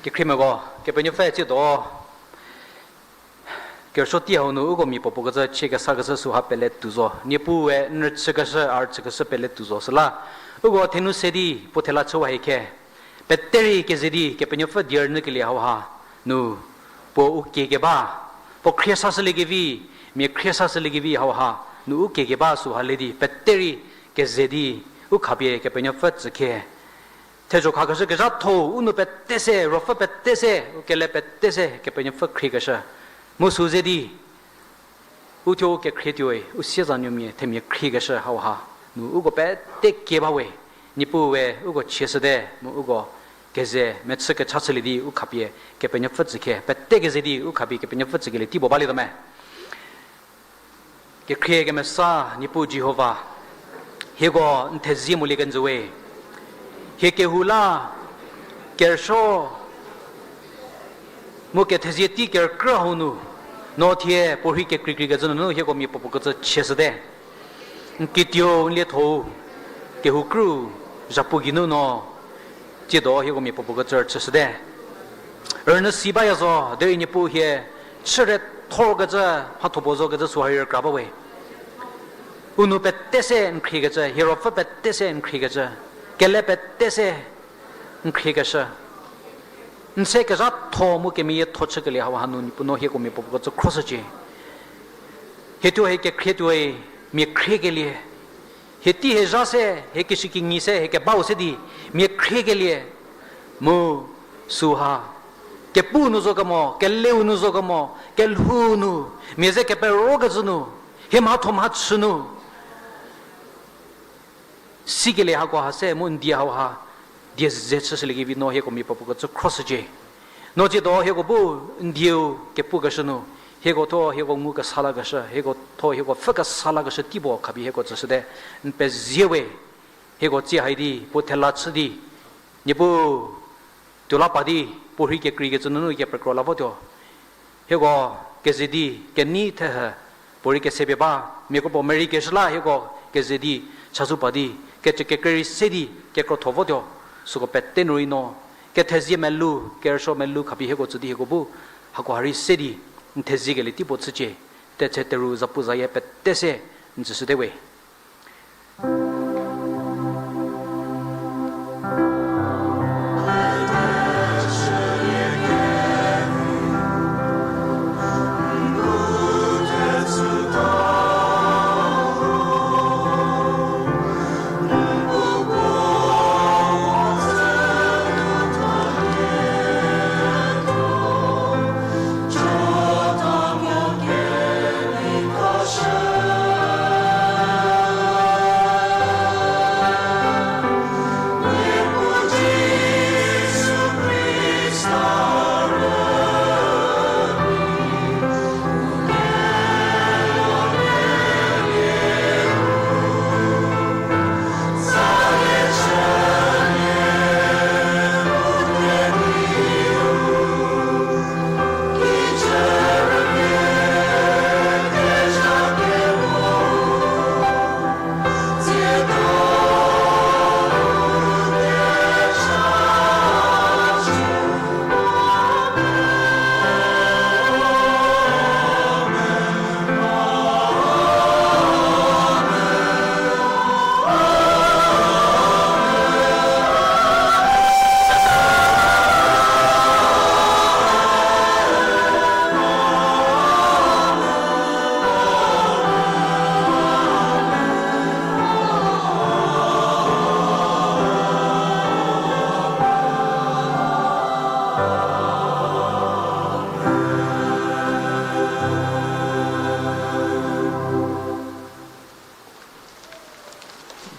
Kekhriemiako, Kepenuopfü tsiedo kerüsuo tei hau nu uko mia puopuo kecü chie kesakeshü süha pele tuo zo. Niepuue n rüchükeshü, a rüchükeshü pele tuo zo. Süla uko thenu se di puo thela chüwa hie khe, peterei keze di Kepenuopfü die rünyükelie hauha nu puo u kie keba, puo khrie sashüliekevi, mia khrie sashüliekevi hauha nu u kie keba süha le di peterei keze di u khapie Kepenuopfü tsükhie. Thezho khakeshü kezhatho-u u nou pete se, ruopfü pete se, u kele pete se Kepenuopfü khriekeshü. Mu sü ze di uthuo u kekhrie tuoi, u siezanuomia themia khriekeshü hauha nu uko pete kie ba we. Niepuue uko chieshüte mu uko keze mechü kecha chülie di u khapie Kepenuopfü tsükhie, pete keze di u khapie Kepenuopfü tsükelie tei puo balietuo me. Kekhrie kemesa Niepuu Jihova, hieko n thezie molie kenjü we. Hie kehou la kerüsuo mu kethezie tei kerükrü hau nu, no thie puorhi kekreikreikecü nunu hieko mia puopuo kecü chieshüte. N kituo n lietho-u kehou krü zhapu geinu no tsiedo hieko mia puopuo kecü rüchüshüte. Rünyü si baya zo derei Niepuu hie chüre thorkecü, mhatho puo zokecü süha rei rükra ba we. U nou pete se n khriekecü, hie ruopfü pete se n khriekecü, kele pete se n khriekeshü, n se kezhatho mu kemeyietho chükelie hauha nu Niepuu no hieko mia puopuo kecü khroshücie. Hie thuo hie kekhrie tuoi mia khriekelie, hie tei hie zha se, hie kishükinyi se, hie kebau se di mia khriekelie, mu süha kepu nu zo kemo, keleu nu zo kemo, kelhou nu, mia ze keperokecü nu, hie mhatho mhachü nu sikelie hakoha se mu n die hauha die ze chüshüliekevi no hieko mia puopuo kecü khroshücie. No tsiedo hieko bu n dieu kepukeshü nu, hieko thuo hieko ngu kesa lakeshü, hieko thuo hieko pfhü kesa lakeshü tei puo khapie hieko tsüshüte, n pezie we, hieko tsie hai di, puo thela chü di, Niepuu tuo la pa di, puo rhei kekreikecü nunu kepekro la votuo. Hieko keze di, kenei thehü, puorei kesepie ba, miakro puo merei keshü la hieko keze di, chazou pa di, kecü kekrei rei se di, kekrotho votuo, süko pete nu rei no, kethezie melou, kerüsuo melou khapie hieko tsü di hieko bu, hakoha rei se di, n theziekelie tei puo chücie, tetse teru zapu zayie pete se, n tsüshüte we.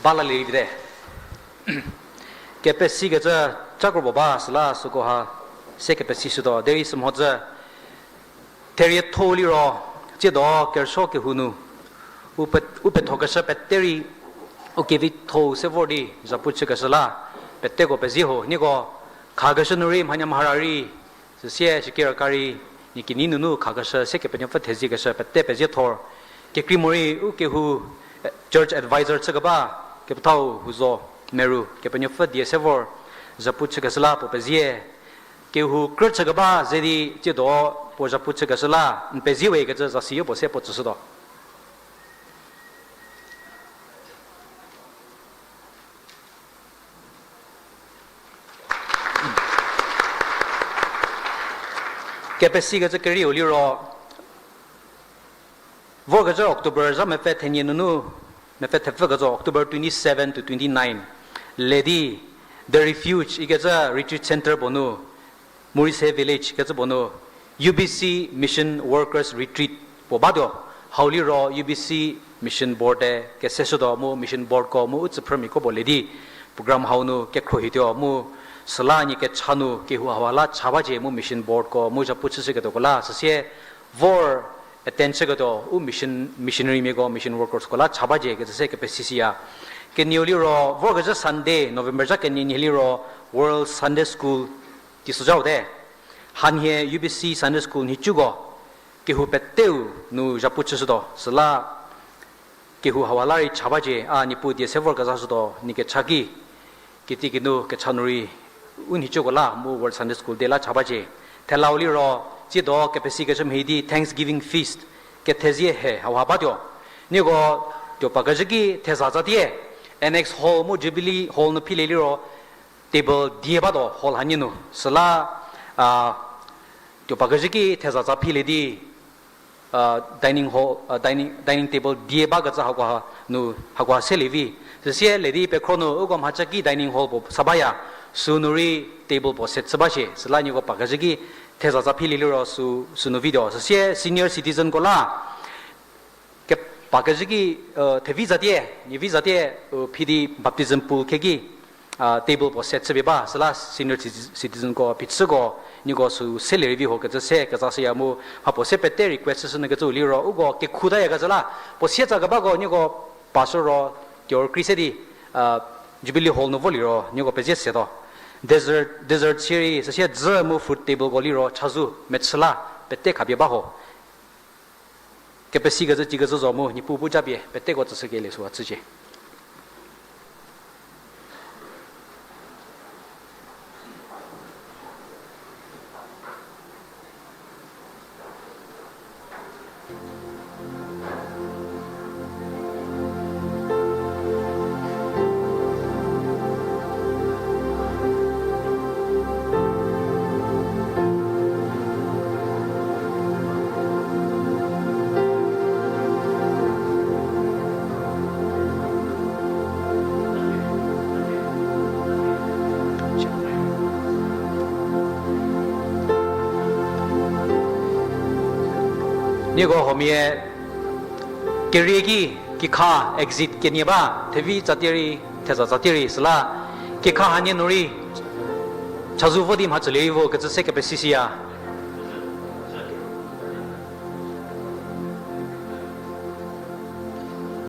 Balalie vite. Kepesikecü cakro puo ba süla süko ha se kepesishütuo. Derei sümhodzü therietho-u liro, tsiedo kerüsuo kehou nu, u pe-, u pethokeshü pete rei, u kevitho-u se vor di, zhapu chükeshü la, peteko pezie ho, nieko, khakeshü nu rei, mhanyamhara rei, süsie shikiraka rei, nie kinyi nunu khakeshü, se Kepenuopfü theziekeshü, pete pezie thor, kekrei morei, u kehou, eh, church advisor chükeba, kepethau huzo, meru, Kepenuopfü die se vor, zhapu chükeshü la puo pezie, kehou krü chükeba ze di tsiedo puo zhapu chükeshü la, n pezie we kecü zasi yopuo se puo tsüshütuo. Kepesikecü kerieu liro, vorkezhü October zha mepfü thenie nunu, mepfü thepfü kecü October twenty-seven to twenty-nine. Ledi, The Refuge ikecü retreat centre puo nu, Morihse Village kecü puo nu, U B C Mission Workers Retreat puo batuo. Hau liro U B C Mission Board-e keseshütuo mu Mission Boardko mu u tsüphrümiako puo ledi program hau nu kekhruohituo mu süla nie kecha nu kehou hawa la cha bacie mu Mission Boardko mu zhapu chüshüketuoko la süsie vor attend chüketuo u mission, missionarymiako, mission workersko la cha bacie kecü se kepesisiya. Kenieu liro vorkezhü Sunday, November zha kenie nhie liro World Sunday School teisozhau te. Hanhie U B C Sunday School nhicuko kehou peteu nu zhapu chüshütuo süla kehou hawa la rei cha bacie, a Niepuu die se vorkezhashütuo nie kecha ki, kitiekinu kecha nu rei u nhicuko la mu World Sunday School Day la cha bacie. Thelau liro, tsiedo kepesikecü mhie di Thanksgiving Feast, kethezie he hauha batuo. Nieko tuo pakezhü ki theza tsatie, Annex Hall mu Jubilee Hall nu philie liro, table die batuo hall hanie nu. Süla, a, tuo pakezhü ki theza tsa philie di, a, dining hall, a, dining, dining table die bakecü hakoha nu, hakoha selie vi. Süsie ledi pekhro nu uko mhaca ki dining hall puo sa baya, sünu rei table puo set chü ba shie. Süla nieko pakezhü ki theza tsa philie liro sü, sünu vituo. Süsie senior citizenko la, ke pakezhü ki, e, thevi zatie, nie vi zatie, e, phi di baptism pool khe ki, table puo se chüpie ba, süla senior citi-, citizenko, phichüko, nieko sü selie rei vi ho kecü se kezashüya mu, mha puo se pete request chüshü nyü kecü liro, uko kekhutayakecü la, puo sietsa kebako nieko pastor ro, tuor kri se di, Jubilee Hall nu vo liro, nieko pezie setuo. Dessert, dessert shierei, süsie dzü mu food tableko liro, chazou, mechü la, pete khapie ba ho. Kepesikecü, cikecü zo mu, Niepuu bu japie, peteko tsüshükelie süu chücie. Nieko huomia kerie ki, kikha exit kenie ba, thevi tsatie rei, theza tsatie rei, süla kikha hanie nu rei, chazou vo di mhachülie rei vo kecü se kepesisiya.